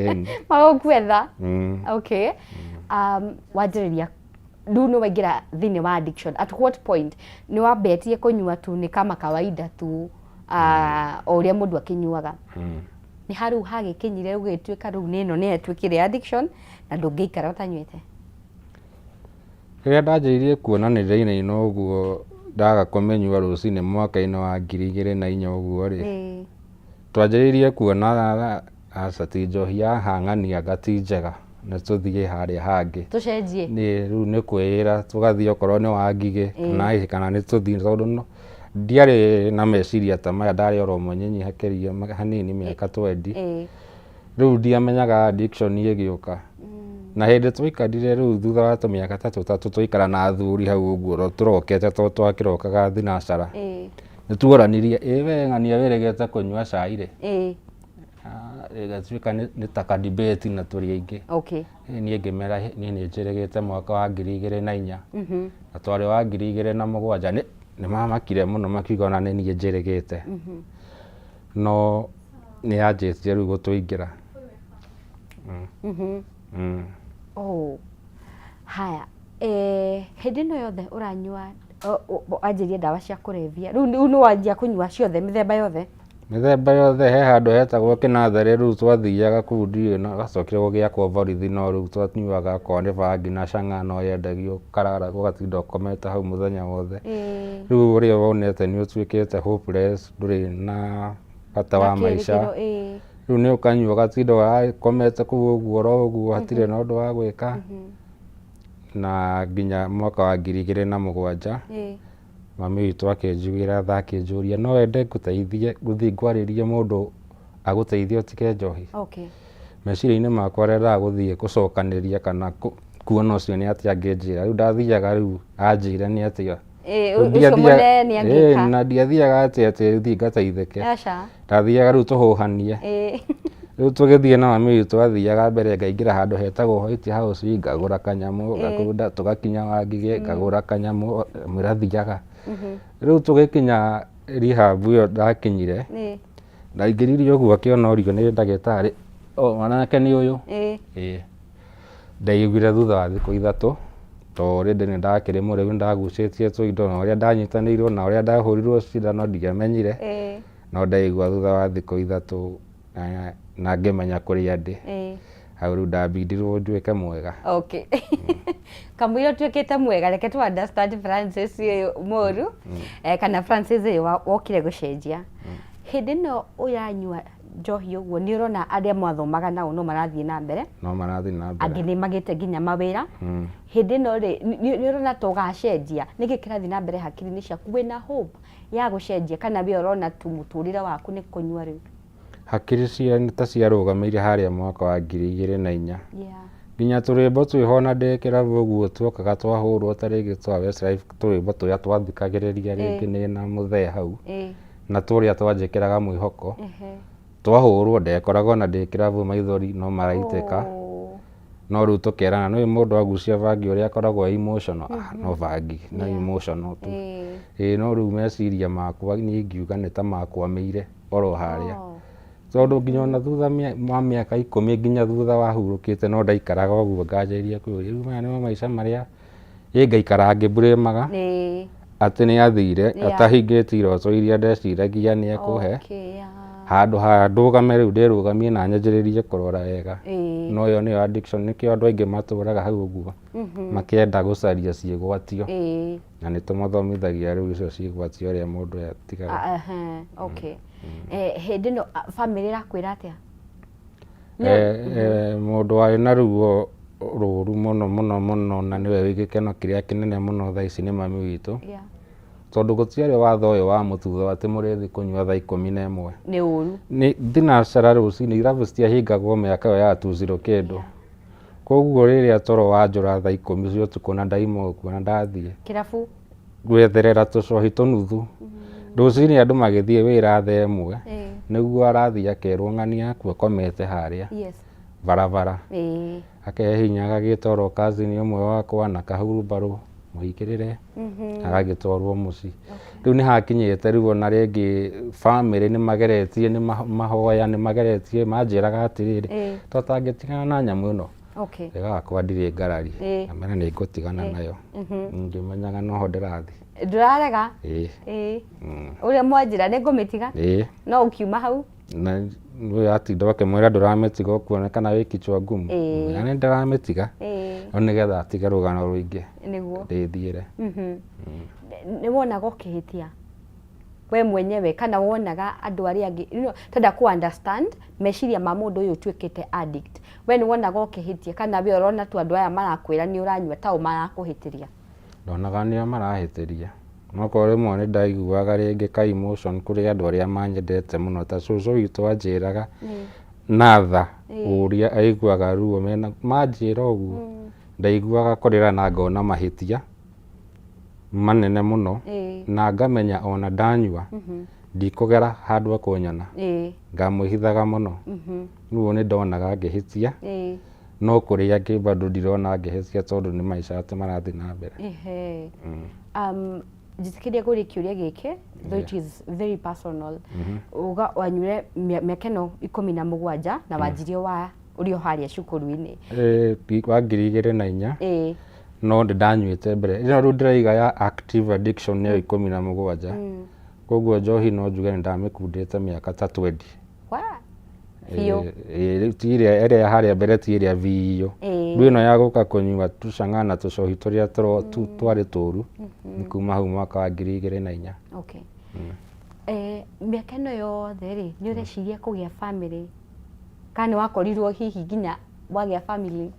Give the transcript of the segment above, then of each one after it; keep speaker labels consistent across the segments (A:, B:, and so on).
A: Ĩni.
B: Magũkwetha. Okay, wanjĩrĩria rĩu nĩ waingĩra thĩinĩ wa addiction at what point? Nĩ wambetie kũnyua tu nĩ kama kawaida tu, o ũrĩa mũndũ akĩnyuaga? Nĩ ha rĩu hagĩkinyire ũgĩtuĩka rĩu nĩ ĩno nĩ ĩtuĩkire addiction na ndũngĩikara ũtanyuĩte?
A: Rĩrĩa ndanjĩrĩirie kuona nĩ ndĩrainaina ũguo ndaga kũmĩnyua rũcinĩ mwaka-inĩ wa 2004 ũguo rĩ, twanjĩrĩirie kuona aca, ti njohi ya hang'ania anga ti njega, nĩ tũthiĩ harĩa hangĩ.
B: Tũcenjie.
A: Nĩ rĩu nĩ kwĩĩra tũgathiĩ okorwo nĩ wa ngigĩ kana nĩ tũthiĩ, tondũ ndiarĩ na meciria ta maya, ndarĩ oro mũnyinyi hakĩria hanini mĩaka 20. Rĩu ndiamenyaga addiction ĩgĩũka. Na hĩndĩ twaikarire rĩu thutha wa tũmĩaka ta 3 twaikara na athuri hau ũguo tũrokete, tondũ twakĩrokaga thinacara, nĩ tuoranirie, ĩ we ng'ania wĩrĩgĩte kũnyua cai rĩ? Ĩgatuĩka nĩ ta ka debate na tũrĩ aingĩ. Niĩ ngĩmera niĩ nĩ njĩrĩgĩte mwaka wa 2004 na twarĩ wa 2007. Nĩ mamakire mũno makiuga ona nĩ niĩ njĩrĩgĩte. No nĩ yanjĩtie rĩu gũtũingĩra.
B: Oh. Haya, hĩndĩ ĩno yothe ũranyua, wanjĩrie ndawa cia kũrebia, rĩu nĩ wanjia kũnyua ciothe, mĩthemba yothe?
A: Mĩthemba yothe. He handũ hetagwo kĩnatharĩ, rĩu twathiaga kũu, ndiũĩ na gacokire gũgĩakwo borithi, no rĩu twanyuaga okorwo nĩ bangi na chang'aa no yendagio, ũkarara ũgatinda ũkomete hau mũthenya wothe. Rĩu ũrĩa wonete nĩ ũtuĩkĩte hopeless, ndũrĩ na bata wa maica. Rĩu nĩ ũkanyua ũgatinda ũrakomete kũu ũguo oro ũguo, hatirĩ na ũndũ wa gwĩka. Na nginya mwaka wa 2007 mami witũ akĩnjiguĩra tha, akĩnjũria no wende ngũteithie gũthiĩ ngwarĩrie mũndũ agũteithie ũtige njohi. Meciria-inĩ makwa ndendaga gũthiĩ gũcokanĩria kana kuona ũcio nĩ atĩa angĩnjĩra. Rĩu ndathiaga rĩu anjĩre nĩ atĩa.
B: Ũcio mũnene nĩ angĩka.
A: Na ndiathiaga atĩ thiĩ ngateithĩke.
B: Aca.
A: Ndathiaga rĩu tũhũhanie. Rĩu tũgĩthiĩ na mami witũ, athiaga mbere, ngaingĩra handũ hetagwo White House, ngagũra kanyamũ, ngakunda, tũgakinya Wangigĩ, ngagũra kanyamũ, mwĩra thiaga. Rĩu tũgĩkinya rehab ĩyo ndakinyire, ndaingĩrire ũguo akĩona ũrio nĩ ndagĩtarĩ, o mwanake nĩ ũyũ. Ĩĩ. Ndaiguire thutha wa thikũ 3, tondũ already nĩ ndakĩrĩ mũrĩu, nĩ ndagucĩtie tũindo na ũrĩa ndanyitanĩirwo na ũrĩa ndahũrirwo cindano ndiamenyire. No ndaigua thutha wa thikũ 3 na ngĩmenya kũrĩa ndĩ. Hau rĩu ndambindirwo nduĩke mwega.
B: Okay. Kamũira ũtuĩkĩte mwega, reke tu understand Francis ũyũ mũru, kana Francis ũyũ wokire gũcenjia. Hĩndĩ ĩno ũranyua njohi ũguo, nĩ ũrona arĩa mwathomaga nao no marathiĩ na mbere.
A: No marathiĩ na mbere.
B: Angĩ nĩ magĩte nginya mawĩra. Hĩndĩ ĩno rĩ, nĩ ũrona ta ũgacenjia? Nĩkĩ kĩrathiĩ na mbere hakiri-inĩ ciaku? Wĩna hope ya gũcenjia kana we ũrona tu mũtũrĩre waku nĩ kũnyua rĩu?
A: Hakiri cia nĩ ta ciarũgamĩire harĩa mwaka wa 2004. Nginya tũrwĩmbo twĩho ona ndĩ kĩrabu ũguo tuokaga twahũrwo ta rĩngĩ twa Westlife, tũrwĩmbo tũrĩa twathikagĩrĩria rĩngĩ nĩ na mũthee hau, na tũrĩa twanjĩkĩraga mwĩhoko, twahũrwo ndekoraga ona ndĩ kĩrabu maithori no maraitĩka. No rĩu tũkerana, nĩũĩ mũndũ agucia bangi ũrĩa akoragwo e emotional, ah, no bangi no emotional tu. Ĩĩ, no rĩu meciria makwa niĩ ingiuga nĩ ta makwamĩire oro harĩa, tondũ nginya ona thutha wa mĩaka 10, nginya thutha wa hurũkĩte, no ndaikaraga ũguo nganjĩrĩria kwĩyũria, rĩu maya nĩmo maica marĩa ĩ ngaikara ngĩmburĩmaga atĩ nĩ athire atahingĩtie iroto iria ndeciragia nĩ ekũhe. Handũ ha ndũgame rĩu ndĩrũgamie na nyanjĩrĩrie kũrora wega. No ĩyo nĩyo addiction, nĩkĩo andũ aingĩ matũraga hau ũguo makĩenda gũcaria ciĩgwatio. Na nĩ tũmathomithagia rĩu icio ciĩgwatio ũrĩa mũndũ atigaga.
B: Okay. Hĩndĩ ĩno bamĩrĩ ĩrakwĩra atĩa?
A: Mũndũ warĩ na ruo rũru mũno mũno mũno na nĩwe wĩ gĩkeno kĩrĩa kĩnene mũno thaa ici nĩ mami witũ. Tondũ gũtiarĩ watho ũyũ wa mũtutho atĩ mũrĩthi kũnyua thaa 11.
B: Nĩ ũru.
A: Nĩ thinacara rũcinĩ, irabu citiahingagwo mĩaka ĩyo ya 20 kĩndũ. Koguo rĩrĩa toro wanjũra thaa 10 cia ũtukũ na ndaima ũguo na ndathiĩ
B: kĩrabu
A: gwetherera tũcohi tũnuthu, rũcinĩ andũ magĩthiĩ wĩra thaa 1, nĩguo arathiĩ akerwo ng'ani yaku akomete harĩa barabara. Akehinya agagĩtwarwo cousin ũmwe wakwa na kahurumbarũ. Mũhingĩrĩre agagĩtwarwo mũciĩ. Rĩu nĩ hakinyĩte rĩu ona rĩngĩ bamĩrĩ nĩ mageretie nĩ mahoya nĩ mageretie manjĩraga atĩrĩrĩ, totangĩtigana na nyamũ ĩno. Ĩgakwa ndirĩ ngarari. Ngamera nĩ ngũtigana nayo. Ngĩmenyaga noho ndĩrathiĩ.
B: Ndũrarega? Ĩĩ. Ũrĩa mwanjĩra nĩ ngũmĩtiga. No ũkiuma hau?
A: Na ũyũ atinda ũkĩmwĩra ndũramĩtiga ũkuonekana wĩ kichwa ngumu. Na nĩ ndĩramĩtiga. No nĩgetha atige rũgano rũingĩ.
B: Nĩguo.
A: Ndĩthiĩre.
B: Nĩ wonaga ũkĩhĩtia we mwenyewe kana wonaga andũ arĩa angĩ, you know, tenda kũ understand meciria ma mũndũ ũyũ ũtuĩkĩte addict. We nĩ wonaga ũkĩhĩtia kana we ũrona tu andũ aya marakwĩra nĩ ũranyua tao marakũhĩtĩria?
A: Ndonaga nĩo marahĩtĩria. Nokorwo rĩmwe nĩ ndaiguaga rĩngĩ ka emotion kũrĩ andũ arĩa manyendete mũno ta cũcũ witũ anjĩraga na tha ũrĩa aiguaga ruo mena manjĩra ũguo ndaiguaga kũrĩra na ngona mahĩtia manene mũno na ngamenya ona ndanyua ndikũgera handũ ekũnyona ngamwĩhithaga mũno. Rĩu nĩ ndonaga ngĩhĩtia no kũrĩ angĩ bado ndirona ngĩhĩtia tondũ nĩ maica atĩ marathiĩ na mbere.
B: Njĩtĩkĩria ngũrie kĩũria gĩkĩ though it is very personal. Uga wanyuire mĩaka ĩno 17 na wanjirie wa ũrĩ o harĩa cukuru-inĩ.
A: Wa 2004. No nĩ ndanyuĩte mbere ĩno rĩu ndĩraiga ya active addiction nĩyo 17. Koguo njohi no njuge nĩ ndamĩkundĩte mĩaka ta 20.
B: Biũ.
A: Rĩu ti ĩrĩa ĩrĩa ya harĩa mbere ti ĩrĩa biũ. Rĩu ĩno ya gũka kũnyua tũcang'a na tũcohi tũrĩa twarĩ tũru nĩ kuma hau mwaka wa 2004.
B: Okay. Mĩaka ĩno yothe rĩ, nĩ ũreciria kũgĩa family kana nĩ wakorirwo hihi nginya wagĩa family?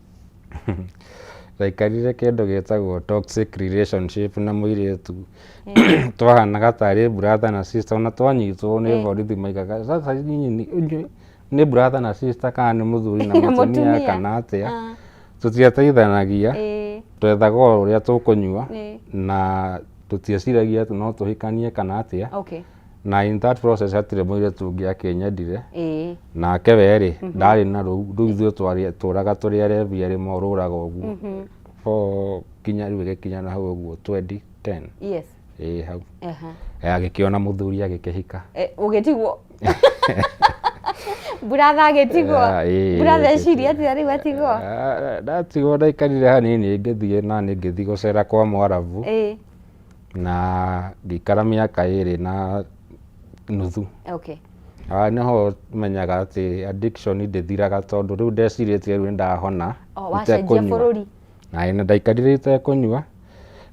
A: Ndaikarire kĩndũ gĩtagwo toxic relationship na mũirĩtu twahanaga tarĩ brother na sister ona twanyitwo nĩ borithi maigaga sasa nyinyi nĩ brother na sister kana nĩ mũthuri na mũtumia kana atĩa. Tũtiateithanagia, twethaga o ũrĩa tũkũnyua na tũtieciragia atĩ no tũhikanie kana atĩa. Na in that process hatirĩ mũirĩtu ũngĩ akĩnyendire. Nake we rĩ ndarĩ na rũu rĩu ithuĩ tũraga tũrĩ arebi erĩ morũraga ũguo for kinya rĩu ĩgĩkinya na hau ũguo 2010. Ĩĩ hau. Agĩkĩona mũthuri agĩkĩhika.
B: Ũgĩtigwo. Brother agĩtigwo. Brother eciria atĩa rĩu atigwo?
A: Ndatigwo ndaikarire hanini ngĩthiĩ na nĩ ngĩthiĩ gũcera kwa Mwarabu. Na ngĩikara mĩaka 2.5. Nĩho menyaga atĩ addiction ndĩthiraga tondũ rĩu ndecirĩtie rĩu nĩndahona.
B: Wacenjia bũrũri.
A: Na ndaikarire itekũnyua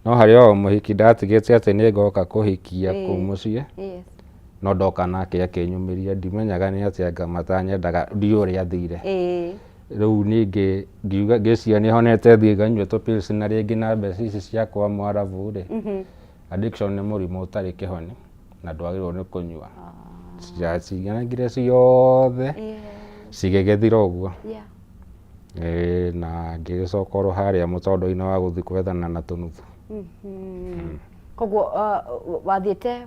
A: no harĩ o mũhiki ndatigĩte atĩ nĩ ngoka kũhikia kũu mũciĩ. No ndoka nake akĩnyumĩria ndimenyaga nĩ atĩa anga matanyendaga ndiũĩ ũrĩa athire. Rĩu ningĩ ngiuga ngĩciria nĩ honete thiĩ nganyue tũ pills na rĩngĩ na mbeca ici cia kwa Mwarabu rĩ. Addiction nĩ mũrimũ ũtarĩ kĩhoni na ndwagĩrĩirwo nĩ kũnyua. Cianangire ciothe cigĩgĩthira ũguo. Na ngĩgĩcoka oro harĩa mũtondo-inĩ wa gũthiĩ gwethana na tũnuthu.
B: Koguo wathiĩte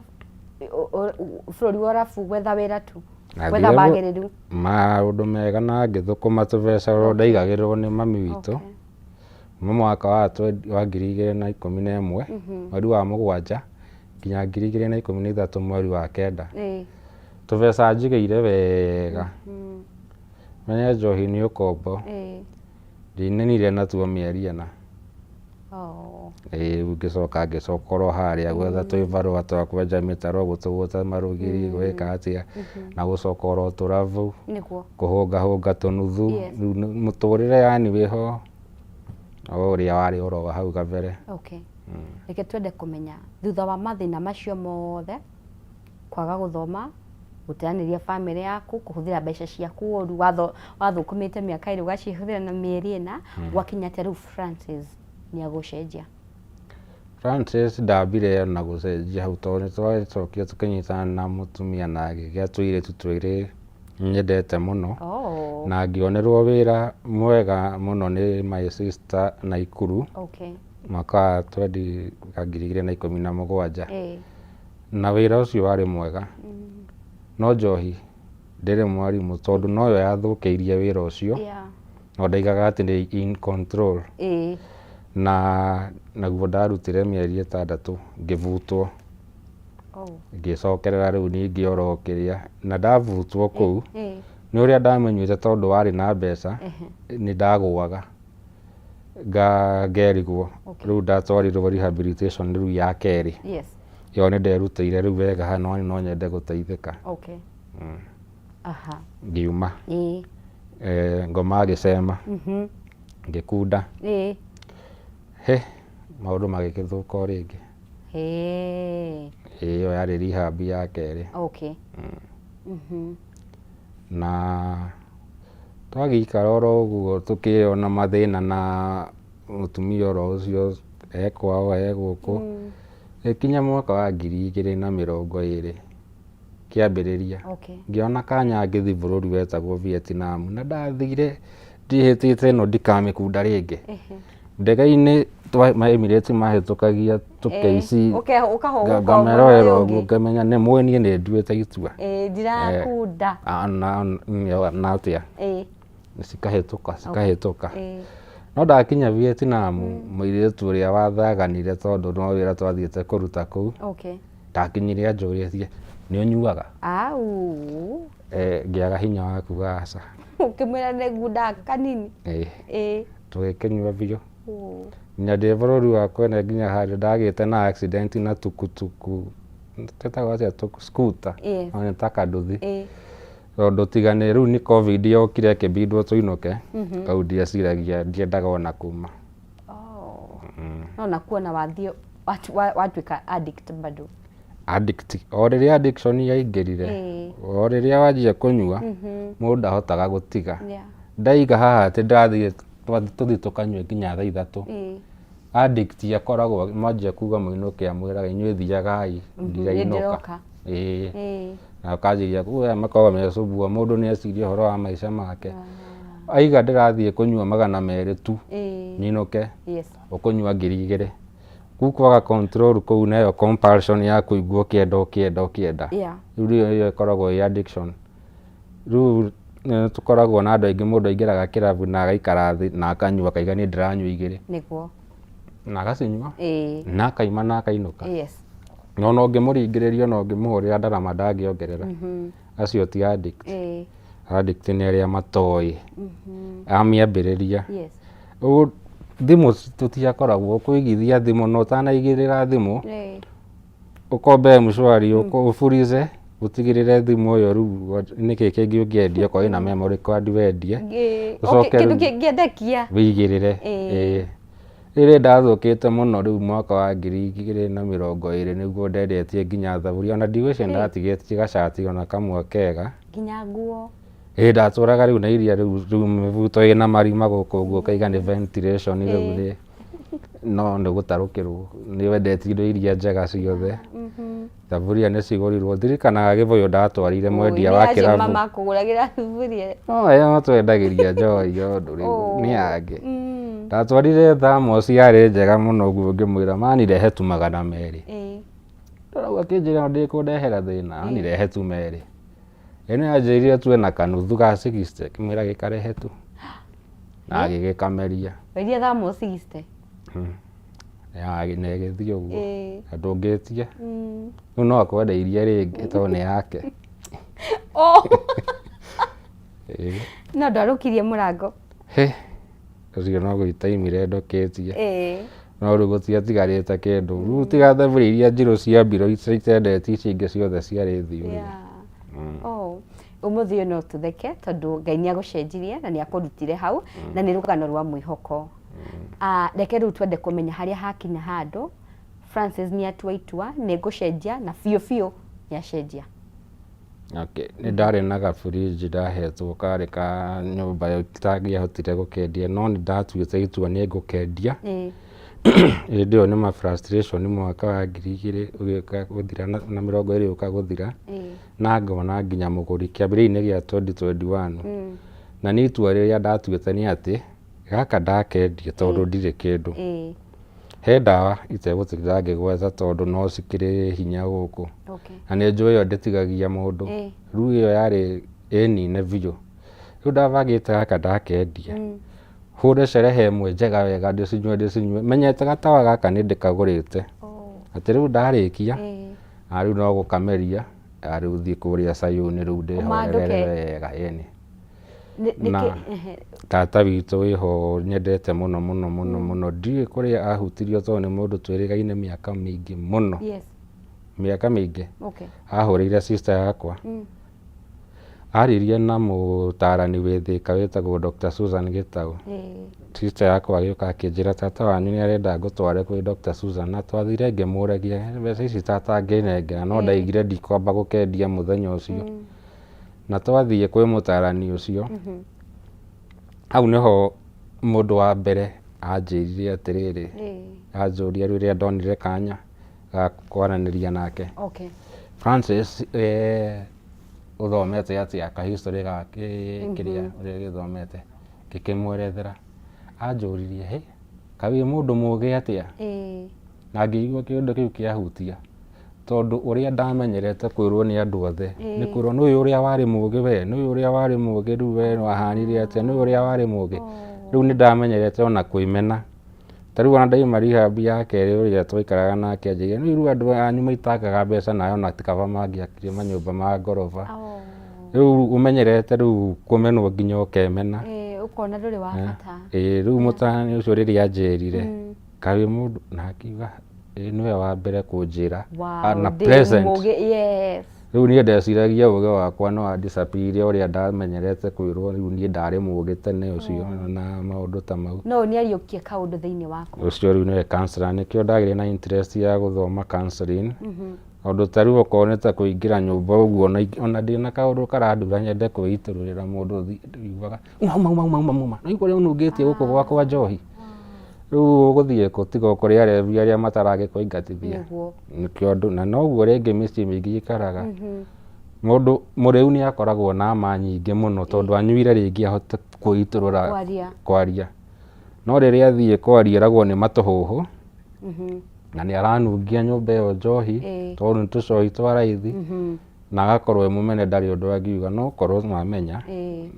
B: bũrũri wa Arabu gwetha wĩra tu? Gwetha wagĩrĩru?
A: Maũndũ mega na ngĩthũkũma tũbeca oro ndaigagĩrĩrwo nĩ mami witũ. Kuma mwaka wa 2011 mweri wa 7 nginya 2013 mweri wa 9. Tũbeca njigĩire wega. Menye njohi nĩ ũkombo. Ndinenire natuo mĩeri 4. Rĩu ngĩcoka ngĩcoka oro harĩa gwetha twĩbarũa twa kwenja mĩtaro gũtũgũta marũgiri gwĩka atĩa na gũcoka oro tũrabu kũhũngahũnga tũnuthu. Rĩu mũtũrĩre yani wĩho o ũrĩa warĩ oro hau kabere.
B: Reke twende kũmenya thutha wa mathĩna macio mothe, kwaga gũthoma, gũteanĩria bamĩrĩ yaku, kũhũthĩra mbeca ciaku ũru, wathũkũmĩte mĩaka 2 ũgacihũthĩra na mĩeri 4, gwakinya atĩa rĩu Francis nĩ agũcenjia?
A: Francis ndambire ona gũcenjia hau tondũ nĩ twacokire tũkĩnyitana na mũtumia na agĩgĩa tũirĩtu twĩrĩ nyendete mũno. Na ngĩonerwo wĩra mwega mũno nĩ my sister Naikuru. Mwaka wa 2017. Na wĩra ũcio warĩ mwega. No njohi ndĩrĩ mwarimũ tondũ noyo yathũkĩirie wĩra ũcio. No ndaigaga atĩ ndĩ in control. Na naguo ndarutire mĩeri 6 ngĩbutwo.
B: Oh.
A: Ngĩcokerera rĩu ningĩ oro kĩrĩa na ndabutwo kũu nĩ ũrĩa ndamenyete tondũ warĩ na mbeca nĩ ndagũaga ngerigwo. Rĩu ndatwarirwo rehabilitation rĩu ya kerĩ. Ĩyo nĩ nderutĩire rĩu wega haha no no nyende gũteithĩka. Ngiuma. Ngoma agĩcema ngĩkunda. Hĩ, maũndũ magĩgĩthũka o rĩngĩ. Ĩyo yarĩ rehab ya kerĩ. Na twagĩikara oro ũguo tũkĩona mathĩna na mũtumia oro ũcio e kwao e gũkũ, gĩkinya mwaka wa 2020 kĩambĩrĩria, ngĩona kanya ngĩthiĩ bũrũri wetagwo Vietnam, na ndathire ndĩhĩtĩte ĩno ndikamĩkunda rĩngĩ. Ndege-inĩ Emirates mahĩtũkagia tũkeici ngamerorera ũguo ngamenya nĩ mũĩ niĩ nĩ nduĩte itua.
B: Ndirakunda.
A: Na atĩa? Cikahĩtũka cikahĩtũka. No ndakinya Vietnam, mũirĩtu ũrĩa wathaganire tondũ no wĩra twathiĩte kũruta kũu, ndakinyire anjũrĩtie, nĩ ũnyuaga?
B: Au.
A: Ngĩaga hinya wa kuga aca.
B: Ũkĩmwĩra nĩ ngundaga kanini.
A: Tũgĩkĩnyua biũ. Nginya ndĩ bũrũri wa kwene nginya handũ ndagĩte na accident na tukutuku, twĩtagwo atĩa scooter, no nĩ ta kanduthi. Tondũ tiga nĩ rĩu nĩ Covid yokire ĩkĩbindwo tũinũke, kau ndieciragia ndiendaga ona kuma.
B: No nakuo ona wathiĩ watuĩka addict bado.
A: Addict, o rĩrĩa addiction yaingĩrire, o rĩrĩa wanjia kũnyua, mũndũ ndahotaga gũtiga. Ndaiga haha atĩ ndĩrathiĩ tũthiĩ tũkanyue nginya thaa 3. Addict akoragwo mwanjia kuga mũinũke amwĩraga inyuĩ thiagai ndirainũka. Ĩĩ. Na ũkanjĩria kuga makoragwo mecumbua mũndũ nĩ eciria ũhoro wa maica make. Aiga ndĩrathiĩ kũnyua 200 tu nyinũke, ũkũnyua 2000. Kũu kwaga control kũu na ĩyo compulsion ya kũigua ũkĩenda ũkĩenda ũkĩenda. Rĩu nĩyo ĩkoragwo ĩ addiction. Rĩu nĩ tũkoragwo na andũ aingĩ mũndũ aingĩraga kĩrabu na agaikara thĩ na akanyua akaiga niĩ ndĩranyua 2. Na agacinyua na akaima na akainũka. No ona ũngĩmũringĩrĩria ona ũngĩmũhũrĩra ndarama ndangĩongerera. Acio ti addict. Addict nĩ arĩa matoĩ amĩambĩrĩria. Ũguo thimũ tũtiakoragwo kũigithia thimũ na ũtanaigĩrĩra thimũ ũkombe M-Shwari ũburize ũtigĩrĩre thimũ ĩyo rĩu nĩkĩ kĩngĩ ũngĩendia okorwo ĩna memory card wendie
B: ũcoke kĩndũ kĩngĩendekia
A: wĩigĩrĩre. Rĩrĩa ndathũkĩte mũno rĩu mwaka wa 2020 nĩguo ndendetie nginya thaburia ona ndigwĩciria ndatigĩtie gacati ona kamwe kega.
B: Nginya nguo.
A: Ĩĩ ndatũraga rĩu na iria rĩu rĩu mĩbuto ĩna marima gũkũ ũguo ũkaiga nĩ ventilation rĩu nĩ no nĩ gũtarũkĩrwo nĩ wendetie indo iria njega ciothe. Thaburia nĩ cigũrirwo ndirikanaga gĩbũyũ ndatwarire mwendia wa kĩrabu.
B: Makũgũragĩra thuburia.
A: No aya matwendagĩria njohi ũndũ rĩu nĩ angĩ. Ndatwarire thermos yarĩ njega mũno ũguo ngĩmwĩra manirehe tu 200. Rĩu akĩnjĩra ndĩkũndehera thĩna anirehe tu 2. Ĩno yanjĩrire tu ena kanuthu ga 60 ngĩmwĩra gĩkarehe tu na agĩgĩkameria.
B: Wendia thermos 60?
A: Na ĩgĩthiĩ ũguo na ndũngĩtia. Rĩu no akwendeirie rĩngĩ tondũ nĩ yake.
B: No ndwarũkirie mũrango?
A: Hĩ, ũcio no gũita aimire ndũkĩtie. No rĩu gũtiatigarĩte kĩndũ. Rĩu tiga thaburia iria njirũ cia mbirũ itendetie icio ingĩ ciothe ciarĩ thiu.
B: Ũmũthĩ ũyũ no tũtheke tondũ Ngai nĩ agũcenjirie na nĩ akũrutire hau na nĩ rũgano rwa mwĩhoko. Reke rĩu twende kũmenya harĩa hakinya handũ Francis nĩ atua itua nĩ ngũcenjia na biũ biũ nĩ acenjia.
A: Okay. Nĩ ndarĩ na gaburinji ndahetwo karĩ ka nyũmba itangĩahotire gũkendia no nĩ ndatuĩte itua nĩ ngũkendia. Hĩndĩ ĩyo nĩ ma frustration mwaka wa 2000 ũgĩũka gũthira na 20 ũgĩũka gũthira na ngona nginya mũgũri kĩambĩrĩria-inĩ gĩa 2021. Na niĩ itua rĩrĩa ndatuĩte nĩ atĩ gaka ndakendia tondũ ndirĩ kĩndũ. He ndawa itegũtinda ngĩgweta tondũ no cikĩrĩ hinya gũkũ. Na nĩ njũĩ ĩyo ndĩtigagia mũndũ. Rĩu ĩyo yarĩ ĩnine biũ. Rĩu ndabangĩte gaka ndakendia. Hũre cerehe ĩmwe njega wega ndĩcinyue ndĩcinyue menyete gatawa gaka nĩ ndĩkagũrĩte. Atĩ rĩu ndarĩkia na rĩu no gũkameria na rĩu thiĩ kũrĩa Sayuni rĩu ndĩhorerere wega ĩni. Na tata witũ wĩho nyendete mũno mũno mũno mũno ndiũĩ kũrĩa ahutirio tondũ nĩ mũndũ twĩrĩgaine mĩaka mĩingĩ mũno. Mĩaka mĩingĩ. Ahũrĩire sister yakwa. Aririe na mũtarani wĩ Thĩka wĩtagwo Dr. Susan Gĩtaũ. Sister yakwa agĩũka akĩnjĩra tata wanyu nĩ arenda ngũtware kwĩ Dr. Susan na twathire ngĩmũragia mbeca ici tata angĩnengera no ndaigire ndikwamba gũkendia mũthenya ũcio. Na twathiĩ kwĩ mũtarani ũcio, hau nĩho mũndũ wa mbere anjĩrire atĩrĩrĩ, anjũria rĩrĩa ndonire kanya ga kwaranĩria nake. Francis ũthomete atĩa ka history ga kĩrĩa ũrĩa gĩthomete ngĩkĩmwerethera anjũririe hĩ kaĩ wĩ mũndũ mũgĩ atĩa na ngĩigua kĩũndũ kĩu kĩahutia tondũ ũrĩa ndamenyerete kwĩrwo nĩ andũ othe nĩ kwĩrwo nĩ ũyũ ũrĩa warĩ mũgĩ we nĩ ũyũ ũrĩa warĩ mũgĩ rĩu we wahanire atĩa nĩ ũyũ ũrĩa warĩ mũgĩ rĩu nĩ ndamenyerete ona kwĩmena. Ta rĩu ona ndauma rehab ya kerĩ ũrĩa twaikaraga nake anjĩrire nĩ rĩu andũ anyu maitangaga mbeca nawe ona ti kaba mangĩakire manyũmba ma ngoroba. Rĩu ũmenyerete rĩu kũmenwo nginya ũkemena.
B: Ũkona ndũrĩ wa bata.
A: Ĩĩ rĩu mũtarani ũcio rĩrĩa anjĩrire kaĩ wĩ mũndũ na akiuga ĩĩ nĩwe wa mbere kũnjĩra na present. Rĩu niĩ ndeciragia ũgĩ wakwa no wa disappear ũrĩa ndamenyerete kwĩrwo rĩu niĩ ndarĩ mũgĩ tene ũcio na maũndũ ta mau.
B: No nĩ ariũkie kaũndũ thĩinĩ waku.
A: Ũcio rĩu nĩwe counselor nĩkĩo ndagĩire na interest ya gũthoma counseling tondũ ta rĩu okorwo nĩ ta kũingĩra nyũmba ũguo ona ndĩna kaũndũ karandura nyende kwĩitũrũrĩra mũndũ njiguaga uma uma uma uma uma nĩ ũrĩa ũnungĩtie gũkũ gwakwa njohi. Rĩu ũgũthiĩ kũ tiga o kũrĩ arebi arĩa mataragĩkũingatithia. Nĩkĩo andũ na noguo rĩngĩ mĩciĩ mĩingĩ ĩikaraga. Mũndũ mũrĩu nĩ akoragwo na ma nyingĩ mũno tondũ anyuire rĩngĩ ahote kwĩitũrũra kwaria. No rĩrĩa athiĩ kwaria eragwo nĩ matũhũhũ na nĩ aranungia nyũmba ĩyo njohi tondũ nĩ tũcohi twa raithi. Na agakorwo e mũmene ndarĩ ũndũ angiuga no korwo mamenya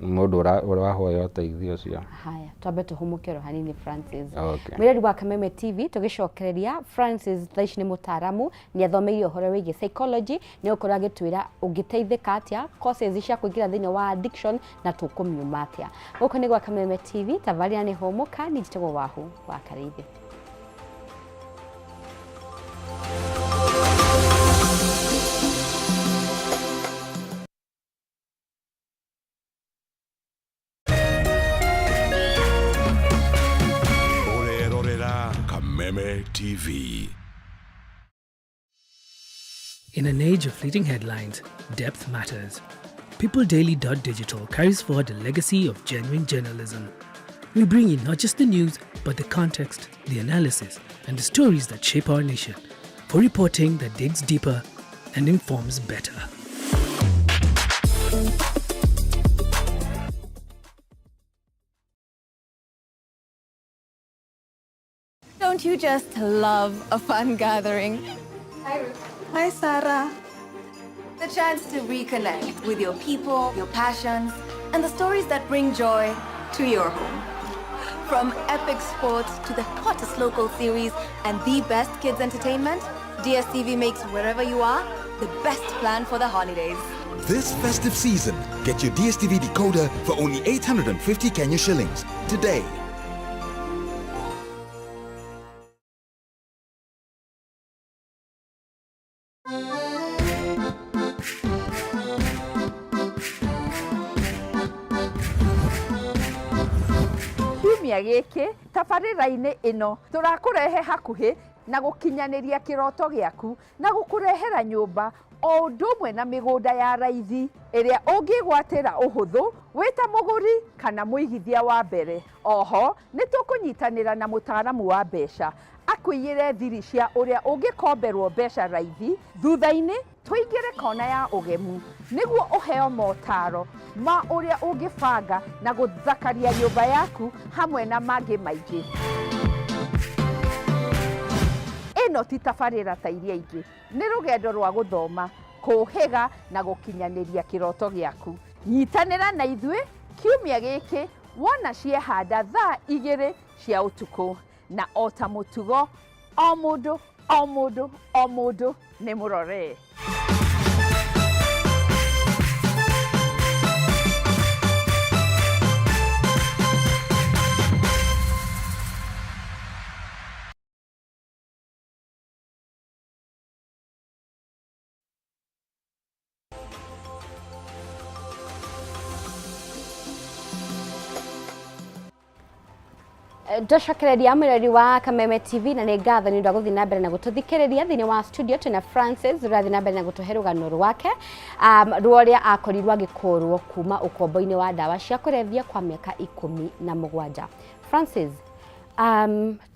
A: mũndũ ũrahoya ũteithio ũcio.
B: Haya, twambe tũhũmũke oro hanini Francis. Okay. Mwĩrori wa Kameme TV tũgĩcokereria Francis thaa ici nĩ mũtaaramu nĩ athomeire ũhoro wĩgiĩ psychology nĩ gũkorwo agĩtwĩra ũngĩteithĩka atĩa courses cia kũingĩra thĩinĩ wa addiction na tũkũmiuma atĩa. Gũkũ nĩ gwa Kameme TV, tabarĩra nĩ Hũmũka, niĩ njĩtagwo Wahu wa Karĩithĩ.
C: Ũrerorera Kameme TV.
D: In an age of fleeting headlines, depth matters. PeopleDaily.digital carries forward a legacy of genuine journalism. We bring you not just the news, but the context, the analysis, and the stories that shape our nation for reporting that digs deeper and informs better.
E: Don't you just love a fun gathering? Hi, Ruth. Hi, Sarah. The chance to reconnect with your people, your passions, and the stories that bring joy to your home. From epic sports to the hottest local series and the best kids entertainment, DSTV makes wherever you are the best plan for the holidays.
C: This festive season, get your DSTV decoder for only 850 Kenya shillings today.
F: Kiumia gĩkĩ tabarĩra-inĩ ĩno tũrakũrehe hakuhĩ na gũkinyanĩria kĩroto gĩaku na gũkũrehera nyũmba o ũndũ ũmwe na mĩgũnda ya raithi ĩrĩa ũngĩgwatĩra ũhũthũ wĩ ta mũgũri kana mũigithia wa mbere. Oho nĩ tũkũnyitanĩra na mũtaaramu wa mbeca akũiyĩre thiri cia ũrĩa ũngĩkomberwo mbeca raithi thutha-inĩ tũingĩre kona ya ũgemu nĩguo ũheo motaro ma ũrĩa ũngĩbanga na gũthakaria nyũmba yaku hamwe na mangĩ maingĩ. Ĩno ti tabarĩra ta iria ingĩ, nĩ rũgendo rwa gũthoma, kũhĩga na gũkinyanĩria kĩroto gĩaku. Nyitanĩra na ithuĩ kiumia gĩkĩ Wona ciehanda thaa 2 cia ũtukũ. Na o ta mũtugo, o mũndũ, o mũndũ, o mũndũ nĩ mũrore.
B: Twacokereria mwĩrori wa Kameme TV, na nĩ ngatho nĩ ũndũ wa gũthiĩ na mbere na gũtũthikĩrĩria. Thĩinĩ wa studio twĩna Francis ũrathiĩ na mbere na gũtũhe rũgano rwake rwa ũrĩa akorirwo agĩkũrwo kuma ũkombo-inĩ wa ndawa cia kũrebia kwa mĩaka 17. Francis,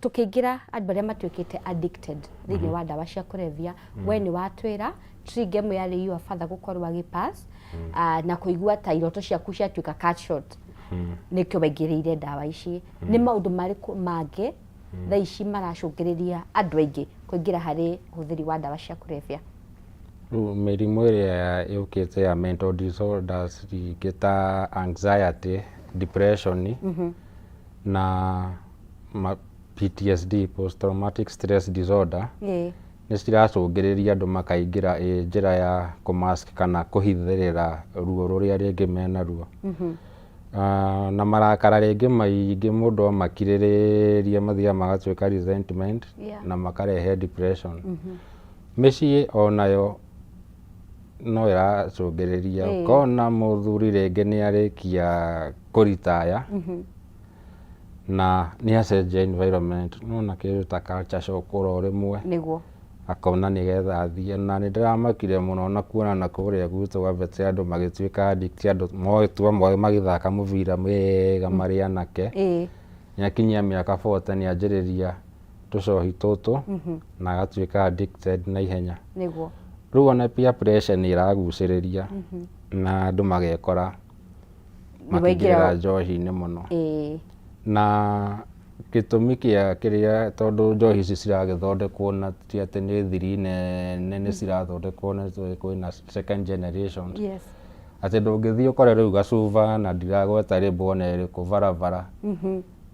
B: tũkĩingĩra andũ arĩa matuĩkĩte addicted thĩinĩ wa ndawa cia kũrebia, we nĩ watwĩra trigger ĩmwe yarĩ your father gũkorwo agĩpass na kũigua ta iroto ciaku ciatuĩka cut short, nĩkĩo waingĩrĩire ndawa ici. Nĩ maũndũ marĩkũ mangĩ thaa ici maracũngĩrĩria andũ aingĩ kũingĩra harĩ ũhũthĩri wa ndawa cia kũrebia?
A: Rĩu mĩrimũ ĩrĩa yũkĩte ya mental disorders rĩngĩ ta anxiety, depression na PTSD, post traumatic stress disorder, nĩ ciracũngĩrĩria andũ makaingĩra ĩ njĩra ya kũ-mask kana kũhithĩrĩra ruo rũrĩa rĩngĩ menaruo. Na marakara rĩngĩ maingĩ mũndũ amakirĩrĩria mathiaga magatuĩka resentment na makarehe depression. Mĩciĩ onayo no ĩracũngĩrĩria, ũkona mũthuri rĩngĩ nĩ arĩkia kũritaya na nĩ acenjia environment, nĩwona kĩndũ ta culture shock oro rĩmwe akona nĩgetha athiĩ. Na nĩ ndĩramakire mũno na kuona na kũrĩa gwitũ Kabete andũ magĩtuĩka addict, andũ moĩtwo magĩthaka mũbira wega marĩ anake, nĩ akinyia mĩaka 40 nĩ anjĩrĩria tũcohi tũtũ na agatuĩka addicted na ihenya. Rĩu ona peer pressure nĩ ĩragucĩrĩria na andũ magekora makĩingĩra njohi-inĩ mũno. Na gĩtũmi kĩa kĩrĩa, tondũ njohi ici ciragĩthondekwo na ti atĩ nĩ thiri nene, nĩ cirathondekwo na kwĩna second generations, atĩ ndũngĩthiĩ ũkore rĩu gacuba, na ndiragweta rĩmbo ona ĩrĩkũ, barabara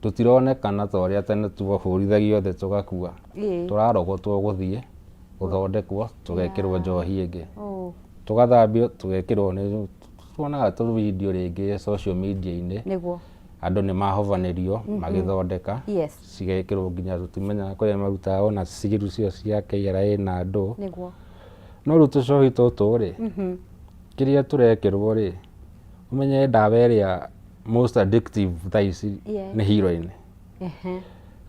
A: tũtironekana ta ũrĩa tene tuohũrithagio thĩ tũgakua. Tũrarogotwo gũthiĩ gũthondekwo, tũgekĩrwo njohi ĩngĩ, tũgathambio, tũgekĩrwo. Nĩ tuonaga tũ video rĩngĩ social media-inĩ, andũ nĩ mahovanĩrio magĩthondeka, cigekĩrwo, nginya tũtimenyaga kũrĩa marutaga ona ciru cio cia KRA na andũ. No rĩu tũcohi tũtũ rĩ, kĩrĩa tũrekĩrwo rĩ, ũmenye ndawa ĩrĩa most addictive thaa ici nĩ heroin.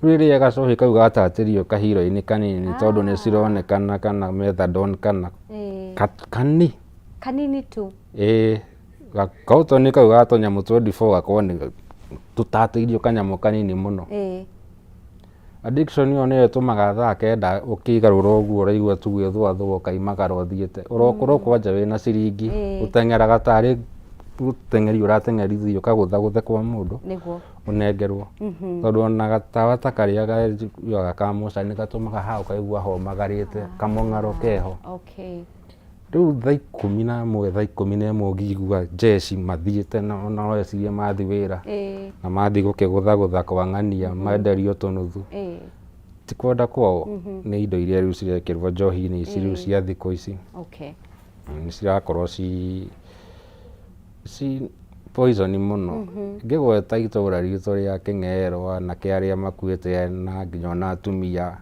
A: Rĩu rĩrĩa gacohi kau gatatĩrio ka heroin kanini, tondũ nĩ cironekana, kana methadone kana kani
B: Kanini tu.
A: Ĩĩ, gakautoni kau ga tũnyamũ 24 gakorwo nĩ tũtatĩirio kanyamũ kanini mũno. Addiction ĩyo nĩyo ĩtũmaga thaa 9 ũkĩgarũra ũguo ũraigua tu gwĩthũathũa, ũkaimagara ũthiĩte ũrokorwo kwanja wĩna ciringi, ũteng'eraga tarĩ gũteng'erio ũrateng'erithio, ũkagũthagũthe kwa mũndũ ũnengerwo, tondũ ona gatawa ta karĩa gaugaga ka mocarĩ nĩ gatũmaga ha ũkaigua homagarĩte kamũng'aro keho. Rĩu thaa 11, thaa 11 ũngĩigua njeci mathiĩte na weciria mathi wĩra na mathi gũkĩgũthagũtha kwa ng'ania menderio tũnuthu, ti kwenda kwao, nĩ indo iria rĩu cirekĩrwo njohi-inĩ ici rĩu cia thikũ ici. Nĩ cirakorwo ci poison mũno. Ngĩgweta itũra ritũ rĩa Kĩng'ero, anake arĩa makuĩte na nginya ona atumia,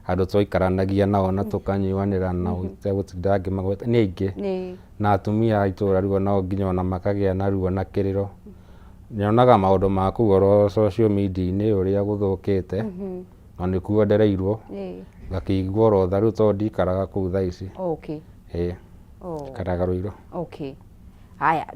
A: andũ twaikaranagia nao na tũkanyuanĩra nao, itegũtinda ngĩmagweta nĩ aingĩ, na atumia a itũra rĩu onao nginya ona makagĩa na ruo na kĩrĩro. Nyonaga maũndũ ma kũu oro social media-inĩ ũrĩa gũthũkĩte, na nĩkuo ndereirwo, ngakĩigua oro tha rĩu tondũ ndikaraga kũu thaa ici. Ĩĩ, njikaraga Rũirũ.
B: Okay. Haya,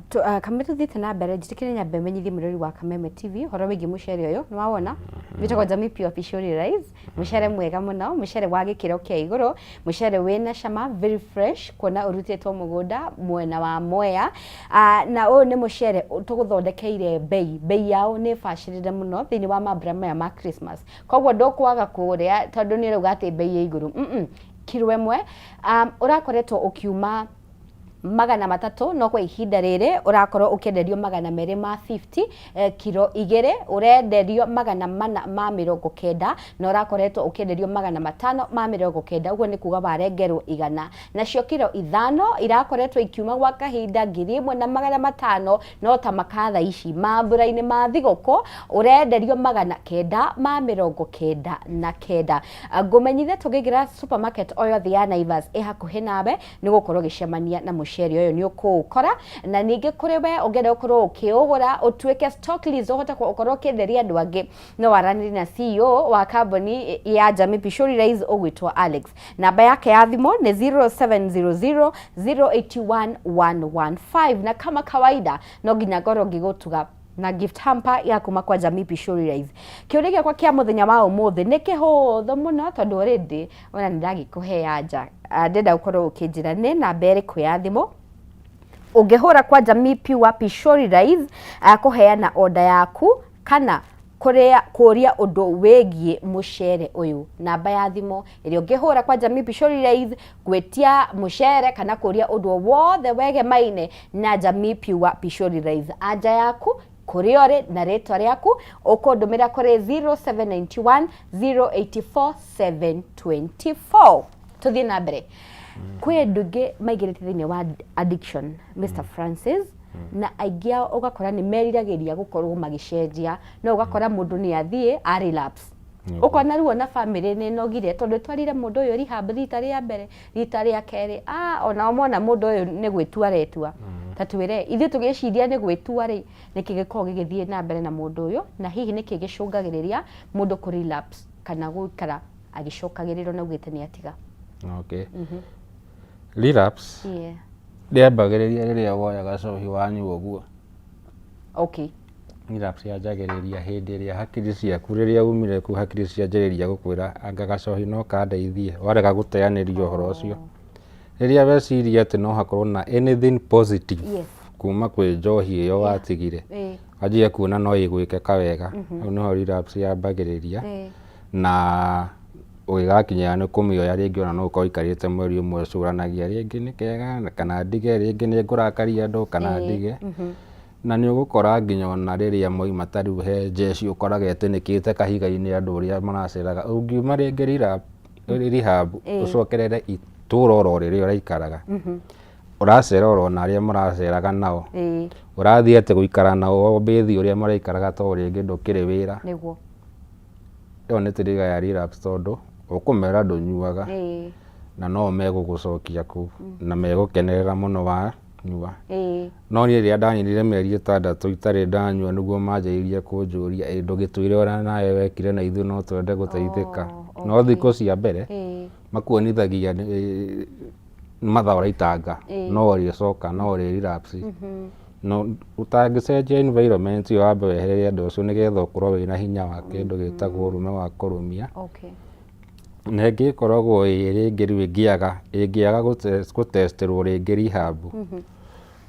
B: kameme tuthiĩte na mbere, njĩtĩkĩre nyambe menyithie mũrori wa Kameme TV ũhoro wĩgiĩ mũcere ũyũ. Nĩ wawona? Wĩtagwo Jamii Pure Pishori Rice, mũcere mwega mũno, mũcere wa gĩkĩro kĩa igũrũ, mũcere wĩna cama, very fresh, kuona ũrutĩtwo mũgũnda mwena wa Mwea. Na ũyũ nĩ mũcere tũgũthondekeire bei, bei yao nĩ bacĩrĩre mũno thĩinĩ wa mambura maya ma Christmas. Koguo ndũkwaga kũrĩa tondũ nĩ ũrauga atĩ bei ĩ igũrũ. Kiro ĩmwe ũrakoretwo ũkiuma 300, no kwa ihinda rĩrĩ ũrakorwo ũkĩenderio 250, kiro 2 ũrenderio 490, na ũrakoretwo ũkĩenderio 590, ũguo nĩ kuga warengerwo 100. Nacio kiro 5 irakoretwo ikiuma gwa kahinda 1500, no ta makatha ici mambura-inĩ ma thigũkũ ũrenderio 999. Ngũmenyithia tũngĩingĩra supermarket o yothe ya Naivas ĩ hakuhĩ nawe, nĩ ũgũkorwo ũgĩcemania na mũcere ũyũ, nĩ ũkũũkora. Na ningĩ kũrĩ we ũngĩenda gũkorwo ũkĩũgũra ũtuĩke stock list, ũhote gũkorwo ũkĩenderia andũ angĩ, no waranĩrie na CEO wa kambuni ya Jamii Pishori Rice ũgwĩtwo Alex. Namba yake ya thimũ nĩ 0700 081 115. Na kama kawaida no nginya ngorwo ngĩgũtuga na gift hamper ya kuma kwa Jamii Pishori Rice. Kĩũria gĩakwa kĩa mũthenya wa ũmũthĩ nĩ kĩhũthũ mũno, tondũ already ona nĩ ndagĩkũhe anja. Ndĩrenda ũkorwo ũkĩnjĩra nĩ namba ĩrĩkũ ya thimũ ũngĩhũra kwa Jamii Pure Pishori Rice kũheana order yaku kana kũrĩa kũria ũndũ wĩgiĩ mũcere ũyũ. Namba ya thimũ ĩrĩa ũngĩhũra kwa Jamii Pishori Rice gwĩtia mũcere kana kũria ũndũ o wothe wegemaine na Jamii Pure Pishori Rice. Anja yaku kũrĩa ũrĩ na rĩtwa rĩaku ũkũndũmĩra kũrĩ 0791 084 724. Tũthiĩ na mbere. Kwĩ andũ aingĩ maingĩrĩte thĩinĩ wa addiction, Mr Francis, na aingĩ ao ũgakora nĩ meriragĩria gũkorwo magĩcenjia, no ũgakora mũndũ nĩ athiĩ a relapse, ũkona rĩu ona bamĩrĩ nĩ ĩnogire, tondũ ĩtwarire mũndũ ũyũ rehab rita rĩa mbere, rita rĩa kerĩ, onao mona mũndũ ũyũ nĩ gwĩtua aretua. Ta twĩre, ithuĩ tũgĩciria nĩ gwĩtua rĩ, nĩkĩ gĩkoragwo gĩgĩthiĩ na mbere na mũndũ ũyũ, na hihi nĩkĩ gĩcũngagĩrĩria mũndũ kũ relapse kana gũikara agĩcokagĩrĩrwo na augĩte nĩ atiga?
A: Okay. Relapse rĩambagĩrĩria rĩrĩa woya gacohi wanyua ũguo. Relapse yanjagĩrĩria hĩndĩ ĩrĩa hakiri ciaku, rĩrĩa umire kũu, hakiri cianjĩrĩria gũkwĩra anga gacohi no kandeithie, warega gũteanĩria ũhoro ũcio. Rĩrĩa weciria atĩ no hakorwo na anything positive kuma kwĩ njohi ĩyo watigire, wanjia kuona no ĩgwĩke kawega, hau nĩho relapse yambagĩrĩria. Na ũgĩgakinyĩra nĩ kũmĩoya rĩngĩ, ona no ũkorwo ũikarĩte mweri ũmwe ũcũranagia rĩngĩ nĩ kega kana ndige, rĩngĩ nĩ ngũrakaria andũ kana ndige. Na nĩ ũgũkora nginya ona rĩrĩa mwauma, ta rĩu he jeshi ũkoraga ĩtĩnĩkĩte kahiga-inĩ andũ ũrĩa maraceraga. Ũngiuma rĩngĩ rehab ũcokerere itũra oro rĩrĩa ũraikaraga, ũracera oro na arĩa mũraceraga nao, ũrathiĩ atĩ gũikara nao o mbĩthi ũrĩa maraikaraga, tondũ rĩngĩ ndũkĩrĩ wĩra. Ĩyo nĩ trigger ya relapse, tondũ ũkũmera ndũnyuaga na no megũgũcokia kũu na megũkenerera mũno wanyua. No niĩ rĩrĩa ndaninire mĩeri 6 itarĩ ndanyua, nĩguo manjĩrĩirie kũnjũria, ĩ ndũgĩtwĩre ũrĩa nawe wekire, na ithuĩ no twende gũteithĩka. No thikũ cia mbere makuonithagia nĩ mathaa ũraitanga, no ũrĩcoka, no ũrĩ relapse. No ũtangĩcenjia environment ĩyo, wambe weherere andũ acio nĩgetha ũkorwo wĩna hinya wa kĩndũ gĩtagwo ũrũme wa kũrũmia. Na ĩngĩ ĩkoragwo ĩ rĩngĩ rĩu ĩngĩaga gũtestĩrwo rĩngĩ rehab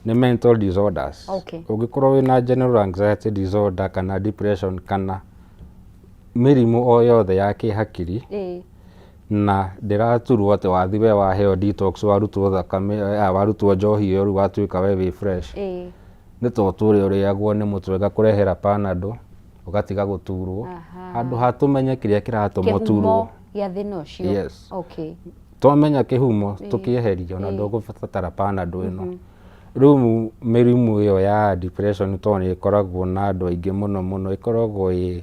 A: nĩ mental disorders. Ũngĩkorwo wĩna general anxiety disorder kana depression kana mĩrimũ o yothe ya kĩhakiri, na ndĩraturwo atĩ wathi we waheo detox, warutwo thakame, warutwo njohi ĩyo, rĩu watuĩka we wĩ fresh, nĩ to tũrĩa ũrĩagwo nĩ mũtwe ngakũrehera Panadol ũgatiga gũturwo, handũ ha tũmenye kĩrĩa kĩratũma ũturwo.
B: Kĩhumo gĩa thĩna ũcio.
A: Yes. Twamenya kĩhumo tũkĩeheria, ona ndũgũbatara Panadol ĩno. Rĩu mĩrimũ ĩyo ya depression, tondũ nĩ ĩkoragwo na andũ aingĩ mũno mũno, ĩkoragwo ĩ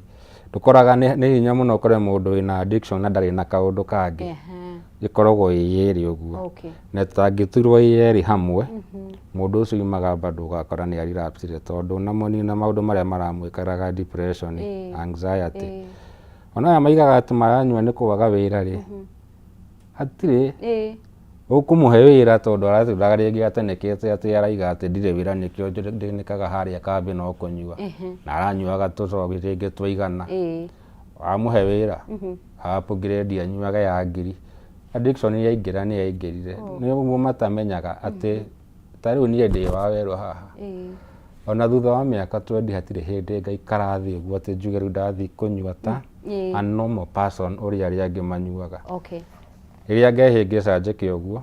A: ndũkoraga nĩ hinya mũno ũkore mũndũ wĩna addiction na ndarĩ na kaũndũ kangĩ. Ĩkoragwo ĩ yerĩ ũguo. Na ĩtangĩturwo ĩ yerĩ hamwe, mũndũ ũcio umaga bado ũgakora nĩ arelapsire, tondũ na maũndũ marĩa maramwĩkaraga, depression, anxiety, ona aya maigaga atĩ maranyua nĩ kwaga wĩra rĩ, hatirĩ ũkũmũhe wĩra, tondũ aratũraga rĩngĩ atenekete atĩ araiga atĩ ndirĩ wĩra, nĩkĩo ndĩnĩkaga harĩa kambĩ no kũnyua, na aranyuaga tũcobi rĩngĩ twaigana. Wamũhe wĩra, upgrade, anyuage ya ngiri. Addiction yaingĩra nĩ yaingĩrire. Nĩ ũguo matamenyaga atĩ ta rĩu niĩ ndĩ wa werũ haha, ona thutha wa mĩaka 20 hatirĩ hĩndĩ ngaikara thĩ ũguo atĩ njuge rĩu ndathiĩ kũnyua ta a normal person ũrĩa arĩa angĩ manyuaga. Rĩrĩa ngehĩngĩca njĩke ũguo,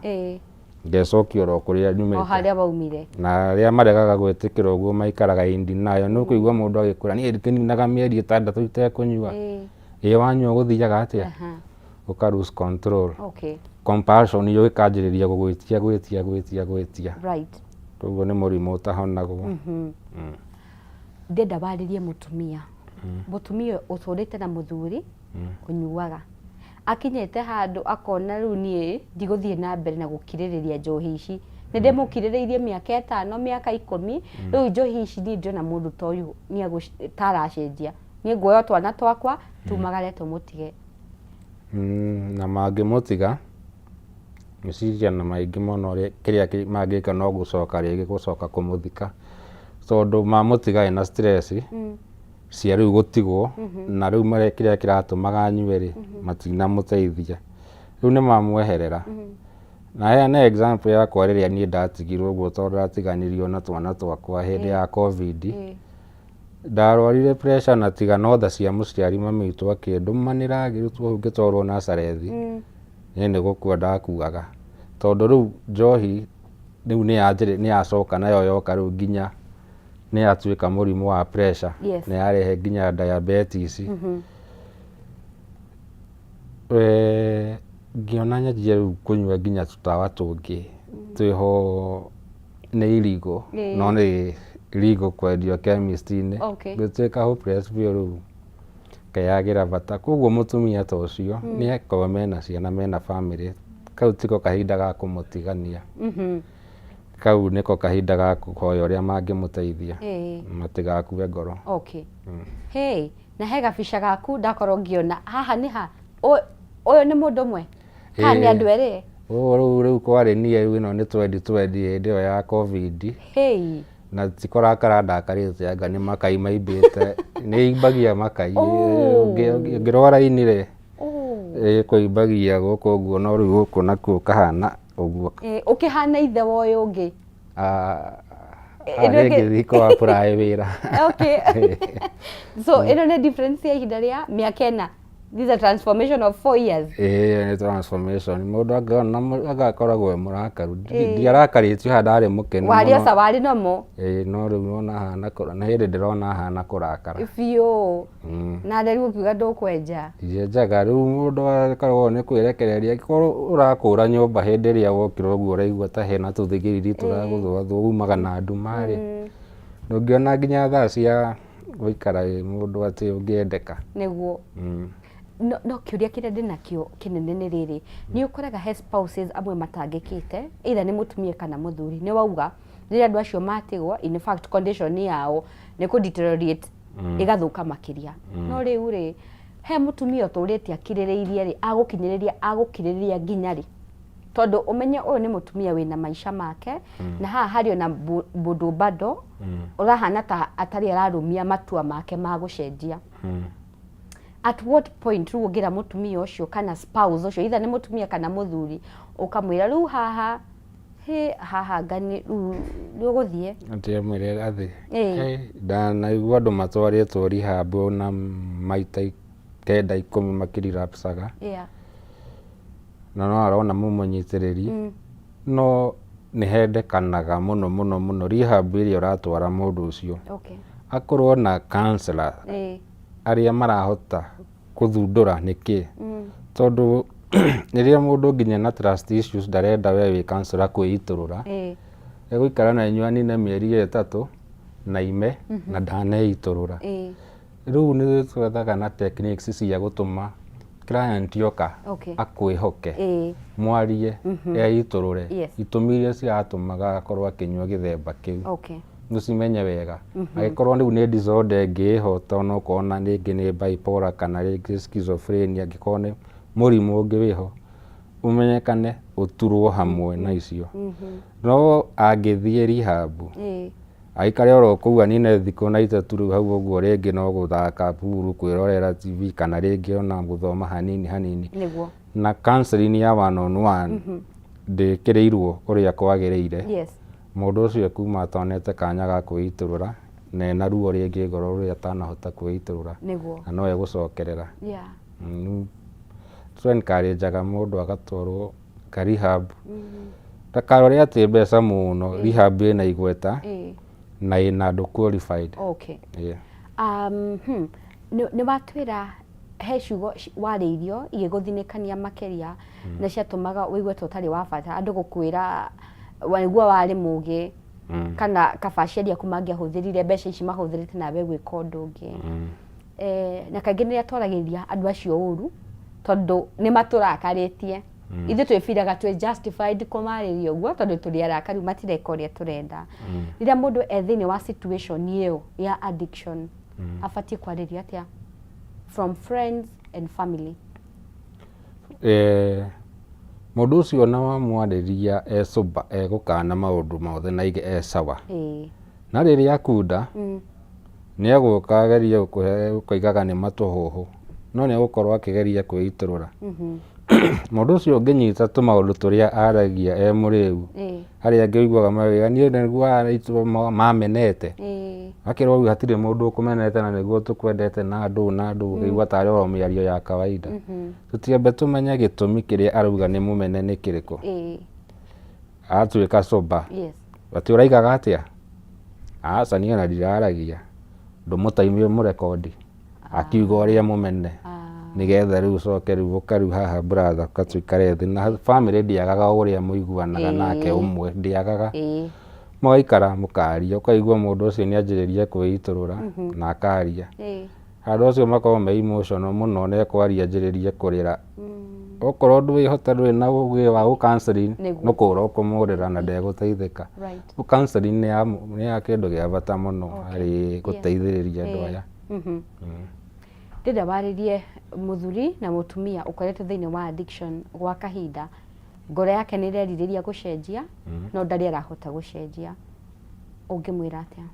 A: Ngecokia oro kũrĩa
B: O
A: nyumĩte.
B: Harĩa waumire.
A: Na arĩa maregaga gwĩtĩkĩra ũguo maikaraga in denial. Nĩ ũkũigua mũndũ agĩkwĩra, "Niĩ ngĩninaga mĩeri 6 itekũnyua." Ĩ wanyua gũthiaga atĩa? Ũka lose control. Compulsion iyo ĩkanjĩrĩria gũgwĩtia gwĩtia gwĩtia gwĩtia. Koguo nĩ mũrimũ ũtahonagwo.
B: Ndenda warĩrie mũtumia, mũtumia ũtũrĩte na mũthuri ũnyuaga, akinyĩte handũ akona, "Rĩu niĩ ndigũthiĩ na mbere na gũkirĩrĩria njohi ici. Nĩ ndĩmũkirĩrĩirie mĩaka 5, mĩaka 10, rĩu njohi ici niĩ ndĩrona mũndũ ta ũyũ nĩ ta aracenjia. Niĩ nguoya twana twakwa tumagare tũmũtige."
A: Na mangĩmũtiga, meciria na maingĩ mũno kĩrĩa mangĩka no gũcoka rĩngĩ gũcoka kũmũthika, tondũ mamũtiga ena stress cia rĩu gũtigwo, na rĩu kĩrĩa kĩratũmaga anyue rĩ, matinamũteithia, rĩu nĩ mamweherera. Na heane example yakwa, rĩrĩa niĩ ndatigirwo ũguo, tondũ ndatiganirio na twana twakwa hĩndĩ ya COVID, ndarwarire pressure, na tiga no tha cia mũciari mami witũ akĩndũmanĩra ngĩrutwo hau ngĩtwarwo Nazarethi, niĩ nĩ gũkua ndakuaga, tondũ rĩu njohi rĩu nĩ yacoka nayo yoka, rĩu nginya nĩ yatuĩka mũrimũ wa pressure, nĩ yarehe nginya diabetes. Ngĩona nyanjie rĩu kũnyua nginya tũtawa tũngĩ twĩho nĩ irigo, no nĩ irigo kwendio chemist-inĩ. Ngĩtuĩka hopeless biũ, rĩu ngeyagĩra bata. Koguo mũtumia ta ũcio nĩ akorwo mena ciana, mena family, kau tiko kahinda ga kũmũtigania. Kau nĩko kahinda ga kũhoya ũrĩa mangĩmũteithia matigakue ngoro.
B: Okay. Hey, na he gabica gaku ndakorwo ngĩona haha, nĩ ha ũyũ? Nĩ mũndũ ũmwe kana nĩ andũ erĩ?
A: Ũũ rĩu kwarĩ niĩ, rĩu ĩno nĩ 2020, hĩndĩ ĩyo ya COVID. Na ti kũrakara ndakarĩte, anga nĩ makai maimbĩte, nĩ imbagia makai. Ũngĩrwara ini rĩ, ĩkũimbagia gũkũ ũguo, no rĩu gũkũ nakuo kahana ũguo.
B: Ũkĩhana ithe wa ũyũ ũngĩ.
A: Ĩno Rĩngĩ kũ apply wĩra.
B: Okay, so ĩno nĩ difference ya ihinda rĩa mĩaka 4. This is a transformation of 4 years.
A: Ĩĩ, nĩ transformation. Mũndũ angĩona agakoragwo e mũrakaru. Ndiarakarĩtio haha, ndarĩ mũkenu
B: Warĩ
A: mũno.
B: Oca warĩ nomo.
A: Ĩĩ, no rĩu ona hana na hĩndĩ ndĩrona hana kũrakara.
B: Biũ. Na rĩu ũkiuga ndũkwenja.
A: Ndienjaga. Rĩu mũndũ akoragwo nĩ kwĩrekereria, angĩkorwo ũrakũra nyũmba hĩndĩ ĩrĩa wokĩra ũguo ũraigua ta hena tũthigiriri tũragũthũathũa, umaga na nduma rĩ, ndũngĩona nginya thaa cia gũikara wĩ mũndũ atĩ ũngĩendeka.
B: Nĩguo. No kĩũria kĩrĩa ndĩnakĩo kĩnene nĩ rĩrĩ: nĩ ũkoraga he spouses amwe matangĩkĩte, either nĩ mũtumia kana mũthuri. Nĩ wauga rĩrĩa andũ acio matigwo, in fact condition yao nĩ kũ deteriorate, ĩgathũka makĩria. No rĩu rĩ, he mũtumia ũtũrĩte akirĩrĩirie rĩ, agũkinyĩrĩria agũkirĩrĩria nginya rĩ? Tondũ ũmenye ũyũ nĩ mũtumia wĩna maica make, na haha harĩ ona mũndũ bado ũrahana ta atarĩ ararũmia matua make ma gũcenjia. At what point rĩu ũngĩra mũtumia ũcio kana spouse ũcio, either nĩ mũtumia kana mũthuri, ũkamwĩra rĩu haha hĩ haha ngani rĩu nĩ ũgũthiĩ?
A: Atĩ amwĩre athĩ? Ndanaigua andũ matwarĩtwo rehab na maita 9, 10 makĩrelapsaga, na no arona mũmũnyitĩrĩri, no nĩ hendekanaga mũno mũno mũno rehab ĩrĩa ũratwara mũndũ ũcio akorwo na counselor arĩa marahota gũthundũra nĩkĩ, tondũ rĩrĩa mũndũ nginya na trust issues ndarenda we wĩ counselor kwĩitũrũra. Egũikara na inyuĩ anine mĩeri 3 na ime na ndaneitũrũra. Rĩu nĩ twethaga na techniques cia gũtũma client oka akwĩhoke, mwarie, eitũrũre itũmi iria ciratũmaga akorwo akĩnyua gĩthemba kĩu, mũcimenye wega. Angĩkorwo rĩu nĩ disorder ĩngĩ ĩho, to no okorwo na rĩngĩ nĩ bipolar kana rĩngĩ schizophrenia, angĩkorwo nĩ mũrimũ ũngĩ wĩho, ũmenyekane, ũturwo hamwe na icio. No angĩthiĩ rehab, aikare oro kũu anine thikũ na ithatũ, rĩu hau ũguo rĩngĩ no gũthaka pool, kwĩrorera TV, kana rĩngĩ ona gũthoma hanini hanini, na counseling ya one on one ndĩkĩrĩirwo ũrĩa kwagĩrĩire, mũndũ ũcio kuma atonete kanya ga kwĩitũrũra, na ena ruo rĩngĩ ngoro rũrĩa atanahota kwĩitũrũra, na no egũcokerera. Tũ encourage mũndũ agatwarwo ka rehab. Ndakarore atĩ mbeca mũno, rehab ĩna igweta na ĩna andũ qualified.
B: Okay.
A: Yeah.
B: Nĩ watwĩra he ciugo warĩirio igĩgũthinĩkania makĩria na ciatũmaga ũigue ta ũtarĩ wa bata, andũ gũkwĩra waigua warĩ mũgĩ kana kaba aciari aku mangĩahũthĩrire mbeca ici mahũthĩrĩte nawe gwĩka ũndũ ũngĩ. Na kaingĩ nĩ twaragĩria andũ acio ũru tondũ nĩ matũrakarĩtie. Ithuĩ twĩbiraga twĩ justified kũmarĩria ũguo tondũ tũrĩ arakaru, matireka ũrĩa tũrenda. Rĩrĩa mũndũ e thĩinĩ wa situation ĩyo ya addiction, abatiĩ kwarĩrio atĩa from friends and family?
A: Mũndũ ũcio ona wamwarĩria e sober, egũkana maũndũ mothe na aige e sawa. Na rĩrĩa akunda, nĩ egũka agerie gũkũhe ũkoigaga nĩ matũhũhũ, no nĩ egũkorwo akĩgeria kwĩitũrũra. Mũndũ ũcio ũngĩnyita tũmaũndũ tũrĩa aragia e mũrĩu, arĩa angĩ ũiguaga marauga niĩ nĩguo araitũ mamenete, akĩrwo rĩu hatirĩ mũndũ ũkũmenete na nĩguo tũkwendete na ndũ na ndũ, ũkaigua tarĩ oro mĩario ya kawaida. Tũtiambe tũmenye gĩtũmi kĩrĩa arauga nĩ mũmene nĩ kĩrĩkũ. Atuĩka sober. Atĩ ũraigaga atĩa? Aca niĩ ona ndiraragia. Ndũmũtaimie mũrekondi akiuga ũrĩa mũmene nĩgetha rĩu ũcoke rĩu ũka rĩu haha brother ũka tũikare thĩ na family ndĩagaga ũrĩa mũiguanaga nake ũmwe ndĩagaga. Mũgaikara mũkaria, ũkaigua mũndũ ũcio nĩ anjĩrĩria kwĩitũrũra na akaria. Andũ acio makoragwo me emotional mũno na ekwaria anjĩrĩrie kũrĩra. Okorwo ndwĩhota ndũrĩ na ũgĩ wa gũ counseling, nĩ kũra ũkũmũrĩra na ndegũteithĩka. Counseling nĩ ya kĩndũ gĩa bata mũno harĩ gũteithĩrĩria andũ aya.
B: Ndĩrenda warĩrie mũthuri na mũtumia ũkoretwo thĩinĩ wa addiction gwa kahinda, ngoro yake nĩ ĩrerirĩria gũcenjia no ndarĩ arahota gũcenjia, ũngĩmwĩra atĩa?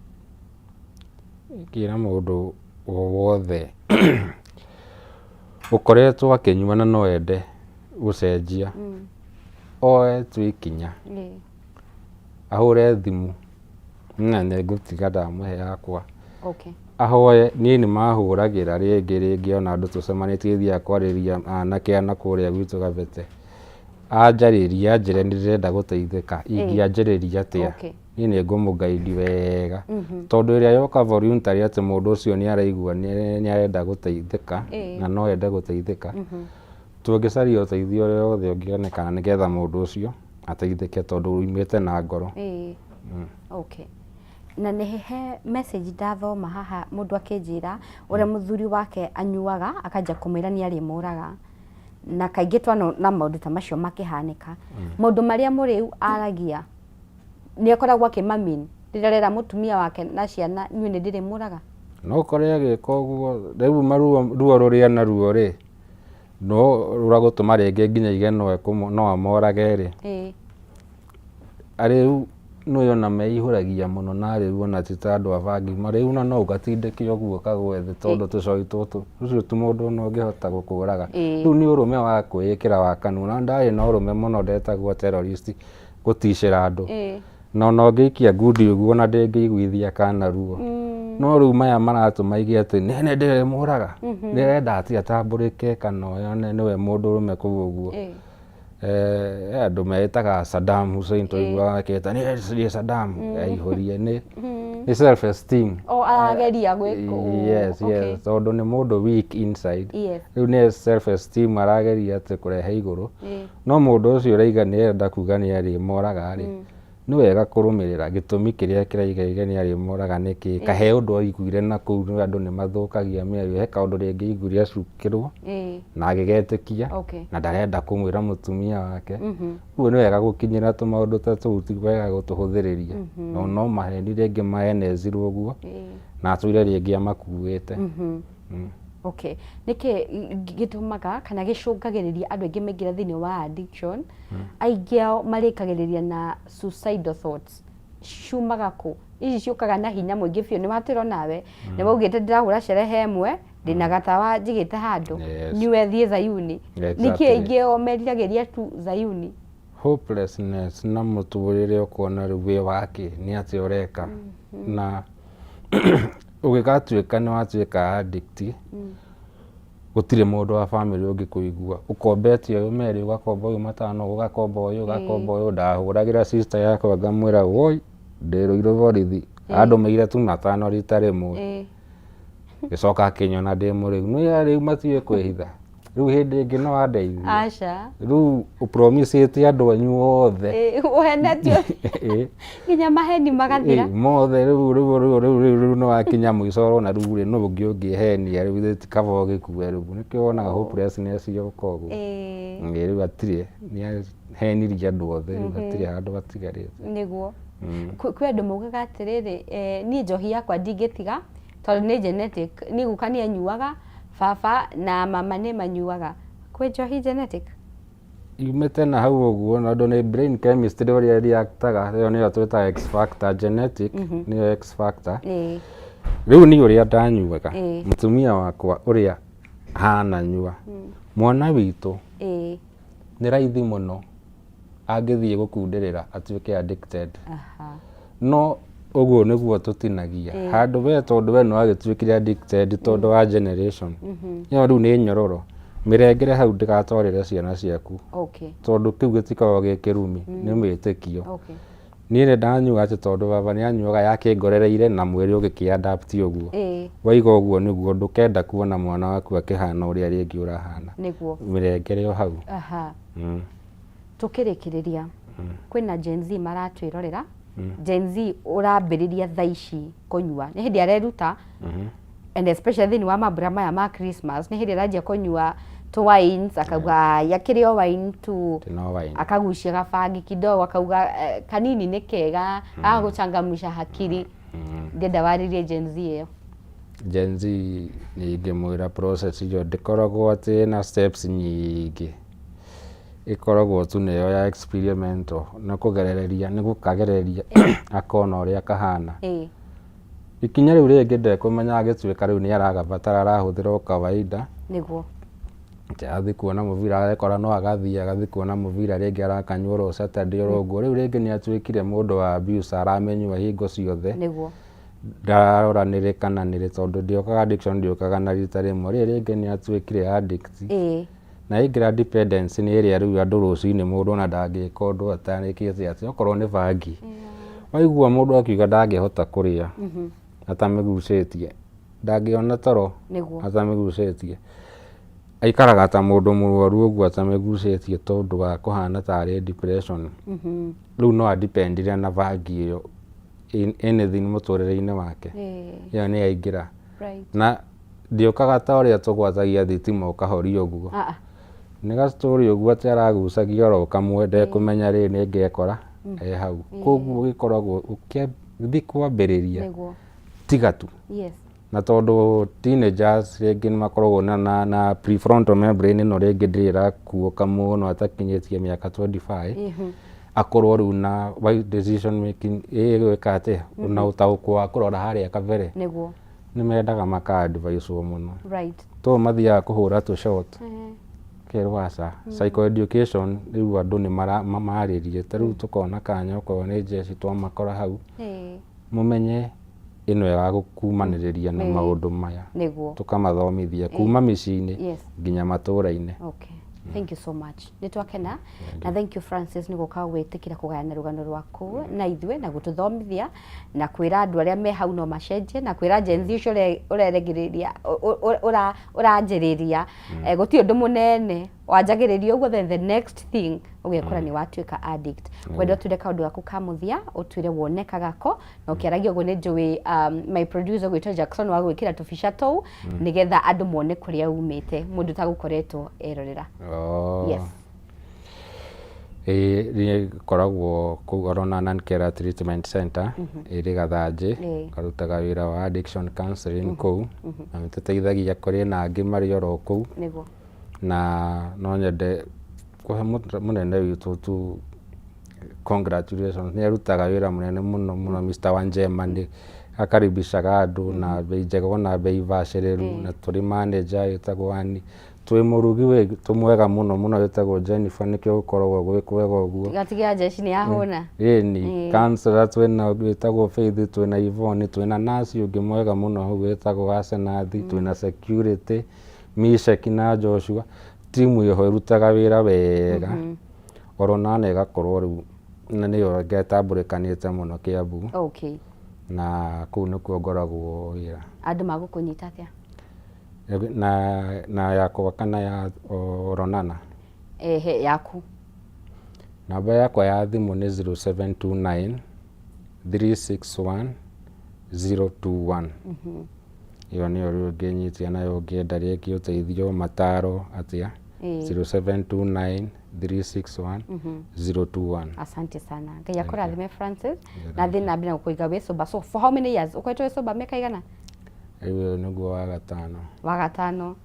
A: Ingĩra mũndũ o wothe ũkoretwo akĩnyua na no ende gũcenjia, oe tu ikinya, ahũre thimũ na nĩ ngũtiga ndamũhe yakwa. Ahoe, niĩ nĩ mahũragĩra rĩngĩ rĩngĩ ona andũ tũcemanĩtie thiaga kwarĩria anake a nakũrĩa gwitũ Kabete, anjarĩrie anjĩre nĩ ndĩrenda gũteithĩka, ingĩanjĩrĩria atĩa? Niĩ nĩ ngũmũ guide wega, tondũ ĩrĩa yoka voluntary atĩ mũndũ ũcio nĩ araigua nĩ arenda gũteithĩka na no ende gũteithĩka, tũngĩcaria ũteithio ũrĩa wothe ũngĩonekana nĩgetha mũndũ ũcio ateithĩke tondũ umĩte na ngoro.
B: Okay. Na nĩ he message ndathoma haha mũndũ akĩnjĩra ũrĩa mũthuri wake anyuaga akanjia kũmwĩra nĩ arĩmũraga, na kaingĩ twanona maũndũ ta macio makĩhanĩka, maũndũ marĩa mũrĩu aragia nĩ akoragwo akĩmamin rĩrĩa arera mũtumia wake na ciana, niĩ nĩ ndĩrĩmũraga.
A: No ũkore agĩka ũguo, rĩu maruo ruo rũrĩa naruo rĩ, no rũragũtũma rĩngĩ nginya aige no amorage rĩ. Arĩu nĩ ona meihũragia mũno na arĩu ona ti ta andũ a bangi, marĩu na no ũgatindĩke ũguo kagwe thĩ tondũ tũcoi tũtũ, ũcio ti mũndũ ona ũngĩhota gũkũraga. Rĩu nĩ ũrũme wa kwĩĩkĩra wa kanua, na ndarĩ na ũrũme mũno ndetagwo terrorist gũticĩra andũ. Na ona ũngĩikia ngundi ũguo ona ndĩngĩiguithia kana ruo. No rĩu maya maratũma aige atĩ nĩ nĩ ndĩrĩmũraga, nĩarenda atĩ atambũrĩke kana one nĩwe mũndũrũme kũu ũguo. He andũ meĩtaga Saddam Hussein twaiguaga akĩĩta niĩ Saddam, aihũrie nĩ self esteem.
B: O arageria gwĩka.
A: Yes, yes, tondũ nĩ mũndũ weak inside. Rĩu nĩ self esteem arageria atĩ kũrehe igũrũ. No mũndũ ũcio ũraiga nĩ arenda kuga nĩ arĩmoraga rĩ, nĩ wega kũrũmĩrĩra gĩtũmi kĩrĩa kĩraiga aige nĩ arĩmoraga nĩkĩ, kahe ũndũ aiguire na kũu andũ nĩ mathũkagia mĩario, he kaũndũ rĩngĩ aiguire acukĩrwo na agĩgetĩkia na ndarenda kũmwĩra mũtumia wake. Ũguo nĩ wega gũkinyĩra tũmaũndũ ta tũu, ti wega gũtũhũthĩrĩria. No no maheni rĩngĩ maenezirwo ũguo na atũire rĩngĩ amakuĩte.
B: Okay. Nĩkĩ gĩtũmaga kana gĩcũngagĩrĩria andũ aingĩ maingĩra thĩinĩ wa addiction, aingĩ ao marĩkagĩrĩria na suicidal thoughts, ciumaga kũ? Ici ciũkaga na hinya mũingĩ biũ, nĩ watwĩra onawe, nĩ waugĩte ndĩrahũra sherehe ĩmwe, ndĩna gatawa njigĩte handũ, nyue thiĩ Zayuni. Nĩkĩ aingĩ ao meriragĩria tu Zayuni?
A: Hopelessness na mũtũrĩre ũkona rĩu wĩ wakĩ, nĩ atĩa ũreka, na ũgĩgatuĩka nĩ watuĩka addict, Gũtirĩ mũndũ wa bamĩrĩ ũngĩkũigua. Ũkombete ũyũ merĩ, ũgakomba ũyũ matano, ũgakomba ũyũ, ũgakomba ũyũ. Ndahũragĩra sister yakwa ngamwĩra woi ndĩ Ruiru borithi. Andũmĩire tu matano rita rĩmwe. Gĩcoka akĩnyona ndĩ mũrĩu. Nĩ rĩu matiũĩ kwĩhitha. Rĩu hĩndĩ ĩngĩ no andeithie.
B: Aca.
A: Rĩu ũpromisĩte andũ anyu othe.
B: Ĩĩ, ũhenetio nginya maheni magathira.
A: Ĩĩ, mothe rĩu rĩu rĩu rĩu rĩu rĩu nĩ wakinya mũico ũrona rĩu rĩ nũ ũngĩ ũngĩhenia rĩu githĩ ti kaba ũgĩkue rĩu nĩkĩo wonaga hopelessness yoka ũguo. Ĩĩ, rĩu hatirĩ nĩ ahenirie andũ othe rĩu hatirĩ handũ hatigarĩte.
B: Nĩguo. Kwĩ andũ maugaga atĩrĩrĩ, niĩ njohi yakwa ndingĩtiga tondũ nĩ genetic, niĩ guka nĩ anyuaga, baba na mama nĩ manyuaga. Kwĩ njohi genetic?
A: Yumĩte na hau ũguo na ũndũ nĩ brain chemistry ũrĩa ĩreactaga ĩyo nĩyo twĩtaga X factor genetic nĩyo X factor. Rĩu niĩ ũrĩa ndanyuaga mũtumia wakwa ũrĩa hananyua mwana witũ nĩ raithi mũno angĩthiĩ gũkundĩrĩra atuĩke addicted. No ũguo nĩguo tũtinagia handũ we tondũ we nĩwagĩtuĩkire addicted tondũ wa generation ĩyo rĩu nĩ nyororo mĩrengere hau ndĩgatwarĩre ciana ciaku tondũ kĩu gĩtikoragwo gĩ kĩrumi nĩ wĩtĩkio. Niĩ nĩ ndanyua atĩ tondũ baba nĩ anyuaga yakĩngorereire na mwĩrĩ ũgĩkĩ adapt ũguo. Waiga ũguo nĩguo ndũkenda kuona mwana waku akĩhana ũrĩa rĩngĩ ũrahana. Mĩrengere o hau.
B: Tũkĩrĩkĩrĩria, kwĩna Gen Z maratwĩrorera, Gen Z ũrambĩrĩria thaa ici kũnyua, nĩ hĩndĩ areruta, and especially thĩinĩ wa mambura maya ma Christmas, nĩ hĩndĩ aranjia kũnyua tũ wines, akauga "Ai, akĩrĩ o wine tu,"
A: No wine.
B: Akagucia gabangi kidogo, akauga "Eh, kanini nĩ kega, gagũchangamsha hakiri." Ndĩrenda warĩrie Gen Z ĩyo.
A: Gen Z nĩ ingĩmwĩra process ĩyo ndĩkoragwo atĩ ĩna steps nyingĩ. Ĩkoragwo tu nĩyo ya experimental, nĩ kũgerereria, nĩ gũkagereria akona ũrĩa kahana. Ikinya rĩu rĩngĩ ndekũmenya agĩtuĩka rĩu nĩ aragabatara arahũthĩra o kawaida. Atĩ athiĩ kuona mũbira arekora no agathiĩ agathiĩ kuona mũbira rĩngĩ arakanyua oro Saturday oro ũguo. Rĩu rĩngĩ nĩ atuĩkire mũndũ wa abuse aramĩnyua hingo ciothe. Ndararora nĩrĩ kana nĩrĩ tondũ ndĩũkaga addiction ndĩũkaga na rita rĩmwe. Rĩrĩ rĩngĩ nĩ atuĩkire addict. Na yaingĩra dependence nĩ ĩrĩa rĩu andũ rũcinĩ mũndũ ona ndangĩka ũndũ atarĩkĩte atĩ okorwo nĩ bangi. Waigua mũndũ akiuga ndangĩhota kũrĩa atamĩgucĩtie, ndangĩona toro atamĩgucĩtie, aikaraga ta mũndũ mũrwaru ũguo atamĩgucĩtie tondũ wa kũhana tarĩ depression. Rĩu no a depend ire na bangi ĩyo in anything mũtũrĩre-inĩ wake. Ĩyo nĩ yaingĩra. Na ndĩũkaga ta ũrĩa tũgwatagia thitima ũkahoria ũguo. Nĩ ga story ũguo atĩ aragucagia oro kamwe ndekũmenya rĩ nĩ ngekora e hau. Koguo gĩkoragwo ũkĩthiĩ kwambĩrĩria tiga tu. Na tondũ teenagers rĩngĩ nĩ makoragwo na prefrontal membrane ĩno rĩngĩ ndĩrĩ ĩrakuũka mũno atakinyĩtie mĩaka 25 akorwo rĩu na decision making ĩgwĩka atĩa na ũtaũku wa kũrora harĩa kabere. Nĩ mendaga maka advice wo mũno. To mathiaga kũhũra tũ shot. Kerwo aca. Psycho education rĩu andũ nĩ marĩrie. Ta rĩu tũkona kanya okorwo nĩ jeshi twamakora hau. Mũmenye ĩno ya gũkumanĩrĩria na maũndũ maya. Tũkamathomithia kuma mĩciĩ-inĩ nginya matũra-inĩ.
B: Thank you so much. Nĩ twakena na thank you Francis nĩ gũka gwĩtĩkĩra kũgayana rũgano rwaku na ithuĩ na gũtũthomithia na kwĩra andũ arĩa me hau no macenjie na kwĩra Gen Z ũcio ũreregereria ũranjĩrĩria gũtirĩ ũndũ mũnene wanjagĩrĩria ũguo then the next thing ũgekora nĩ watuĩka addict. Wenda ũtwĩre kaũndũ gaku ka mũthia ũtwĩre wonekaga kũ na ũkĩaragia ũguo nĩ njũĩ my producer gwĩtwo Jackson wa gwĩkĩra tũbica tũu nĩgetha andũ mone kũrĩa umĩte mũndũ ũtagũkoretwo erorera. Yes.
A: Ĩĩ niĩ ngoragwo kũu Orona Nankera Treatment Center ĩrĩ Gathanjĩ, ngarutaga wĩra wa addiction counseling kũu, na nĩ tũteithagia kũrĩ na angĩ marĩ oro kũu, na no nyende kũhe mũnene witũ tu congratulations, nĩ arutaga wĩra mũnene mũno mũno Mr. Wanjema nĩ akaribicaga andũ na bei njega ona bei bacĩrĩru, na tũrĩ manager wĩtagwo Ann, twĩ mũrugi witũ mwega mũno mũno wĩtagwo Jennifer nĩkĩo gũkoragwo gwĩ kwega ũguo.
B: Gatigira jeshi nĩ yahũna.
A: Ĩni, counselor twĩna wĩtagwo Faith, twĩna Yvonne, twĩna nurse ũngĩ mwega mũno hau wĩtagwo Asenath, twĩna security. Misheki na Joshua, timu ĩho ĩrutaga wĩra wega. Oronana ĩgakorwo rĩu na nĩyo ĩtambũrĩkanĩte mũno Kiambu. Na kũu nĩkuo ngoragwo wĩra.
B: Andũ magũkũnyita atĩa?
A: Na yakwa kana ya Oronana?
B: Ehe, yaku.
A: Namba yakwa ya thimũ nĩ 0729 361 021. Ĩyo nĩyo rĩu ũngĩnyitia nayo ũngĩenda rĩngĩ ũteithio, mataro atĩa. 0729 361 021.
B: Asante sana, Ngai akũrathime, Francis, na thiĩ na mbere na gũkũiga wĩ sober. So for how many years ũkoretwo wĩ sober? Mĩaka igana?
A: Rĩu ũyũ nĩguo wa gatano.
B: Wa gatano.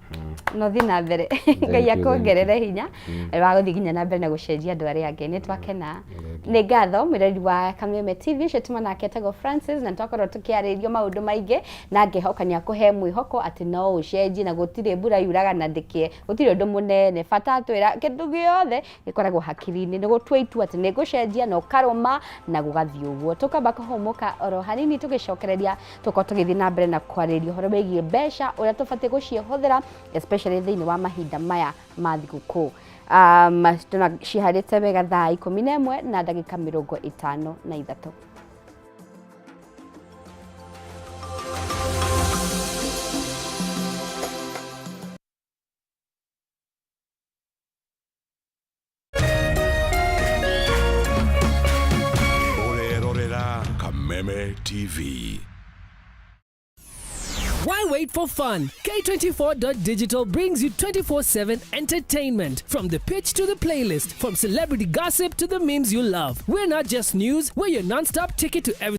B: No thiĩ na mbere, Ngai
A: you, thank
B: akuongerere hinya wa gũthiĩ nginya na mbere na gũcenjia andũ arĩa angĩ. Nĩ twakena. Nĩ ngatho, mwĩrori wa Kameme TV ũcio tuma nake etagwo Francis, na twakorwo tũkĩarĩrio maũndũ maingĩ, na ngĩhoka nĩ akũhe mwĩhoko atĩ no ũcenjie, na gũtirĩ mbura yuraga na ndĩkĩe, gũtirĩ ũndũ mũnene. Bata atwĩra kĩndũ gĩothe gĩkoragwo hakiri-inĩ, nĩ gũtua itua atĩ nĩ ngũcenjia na ũkarũma na gũgathiĩ ũguo. Tũkamba kũhũmũka oro hanini, tũgĩcokereria tũkorwo tũgĩthiĩ na mbere na kwarĩrĩria ũhoro wĩgiĩ mbeca, ũrĩa tũbatiĩ gũcihũthĩra, especially thĩinĩ wa mahinda maya ma thigũkũ. Tuna ciharĩte wega thaa 11 na ndagĩka 53.
C: Ũrerorera Kameme TV.
D: Why wait for fun? K24.digital brings you 24/7 entertainment. From the pitch to the playlist, from celebrity gossip to the memes you love. We're not just news, we're your non stop ticket to everything.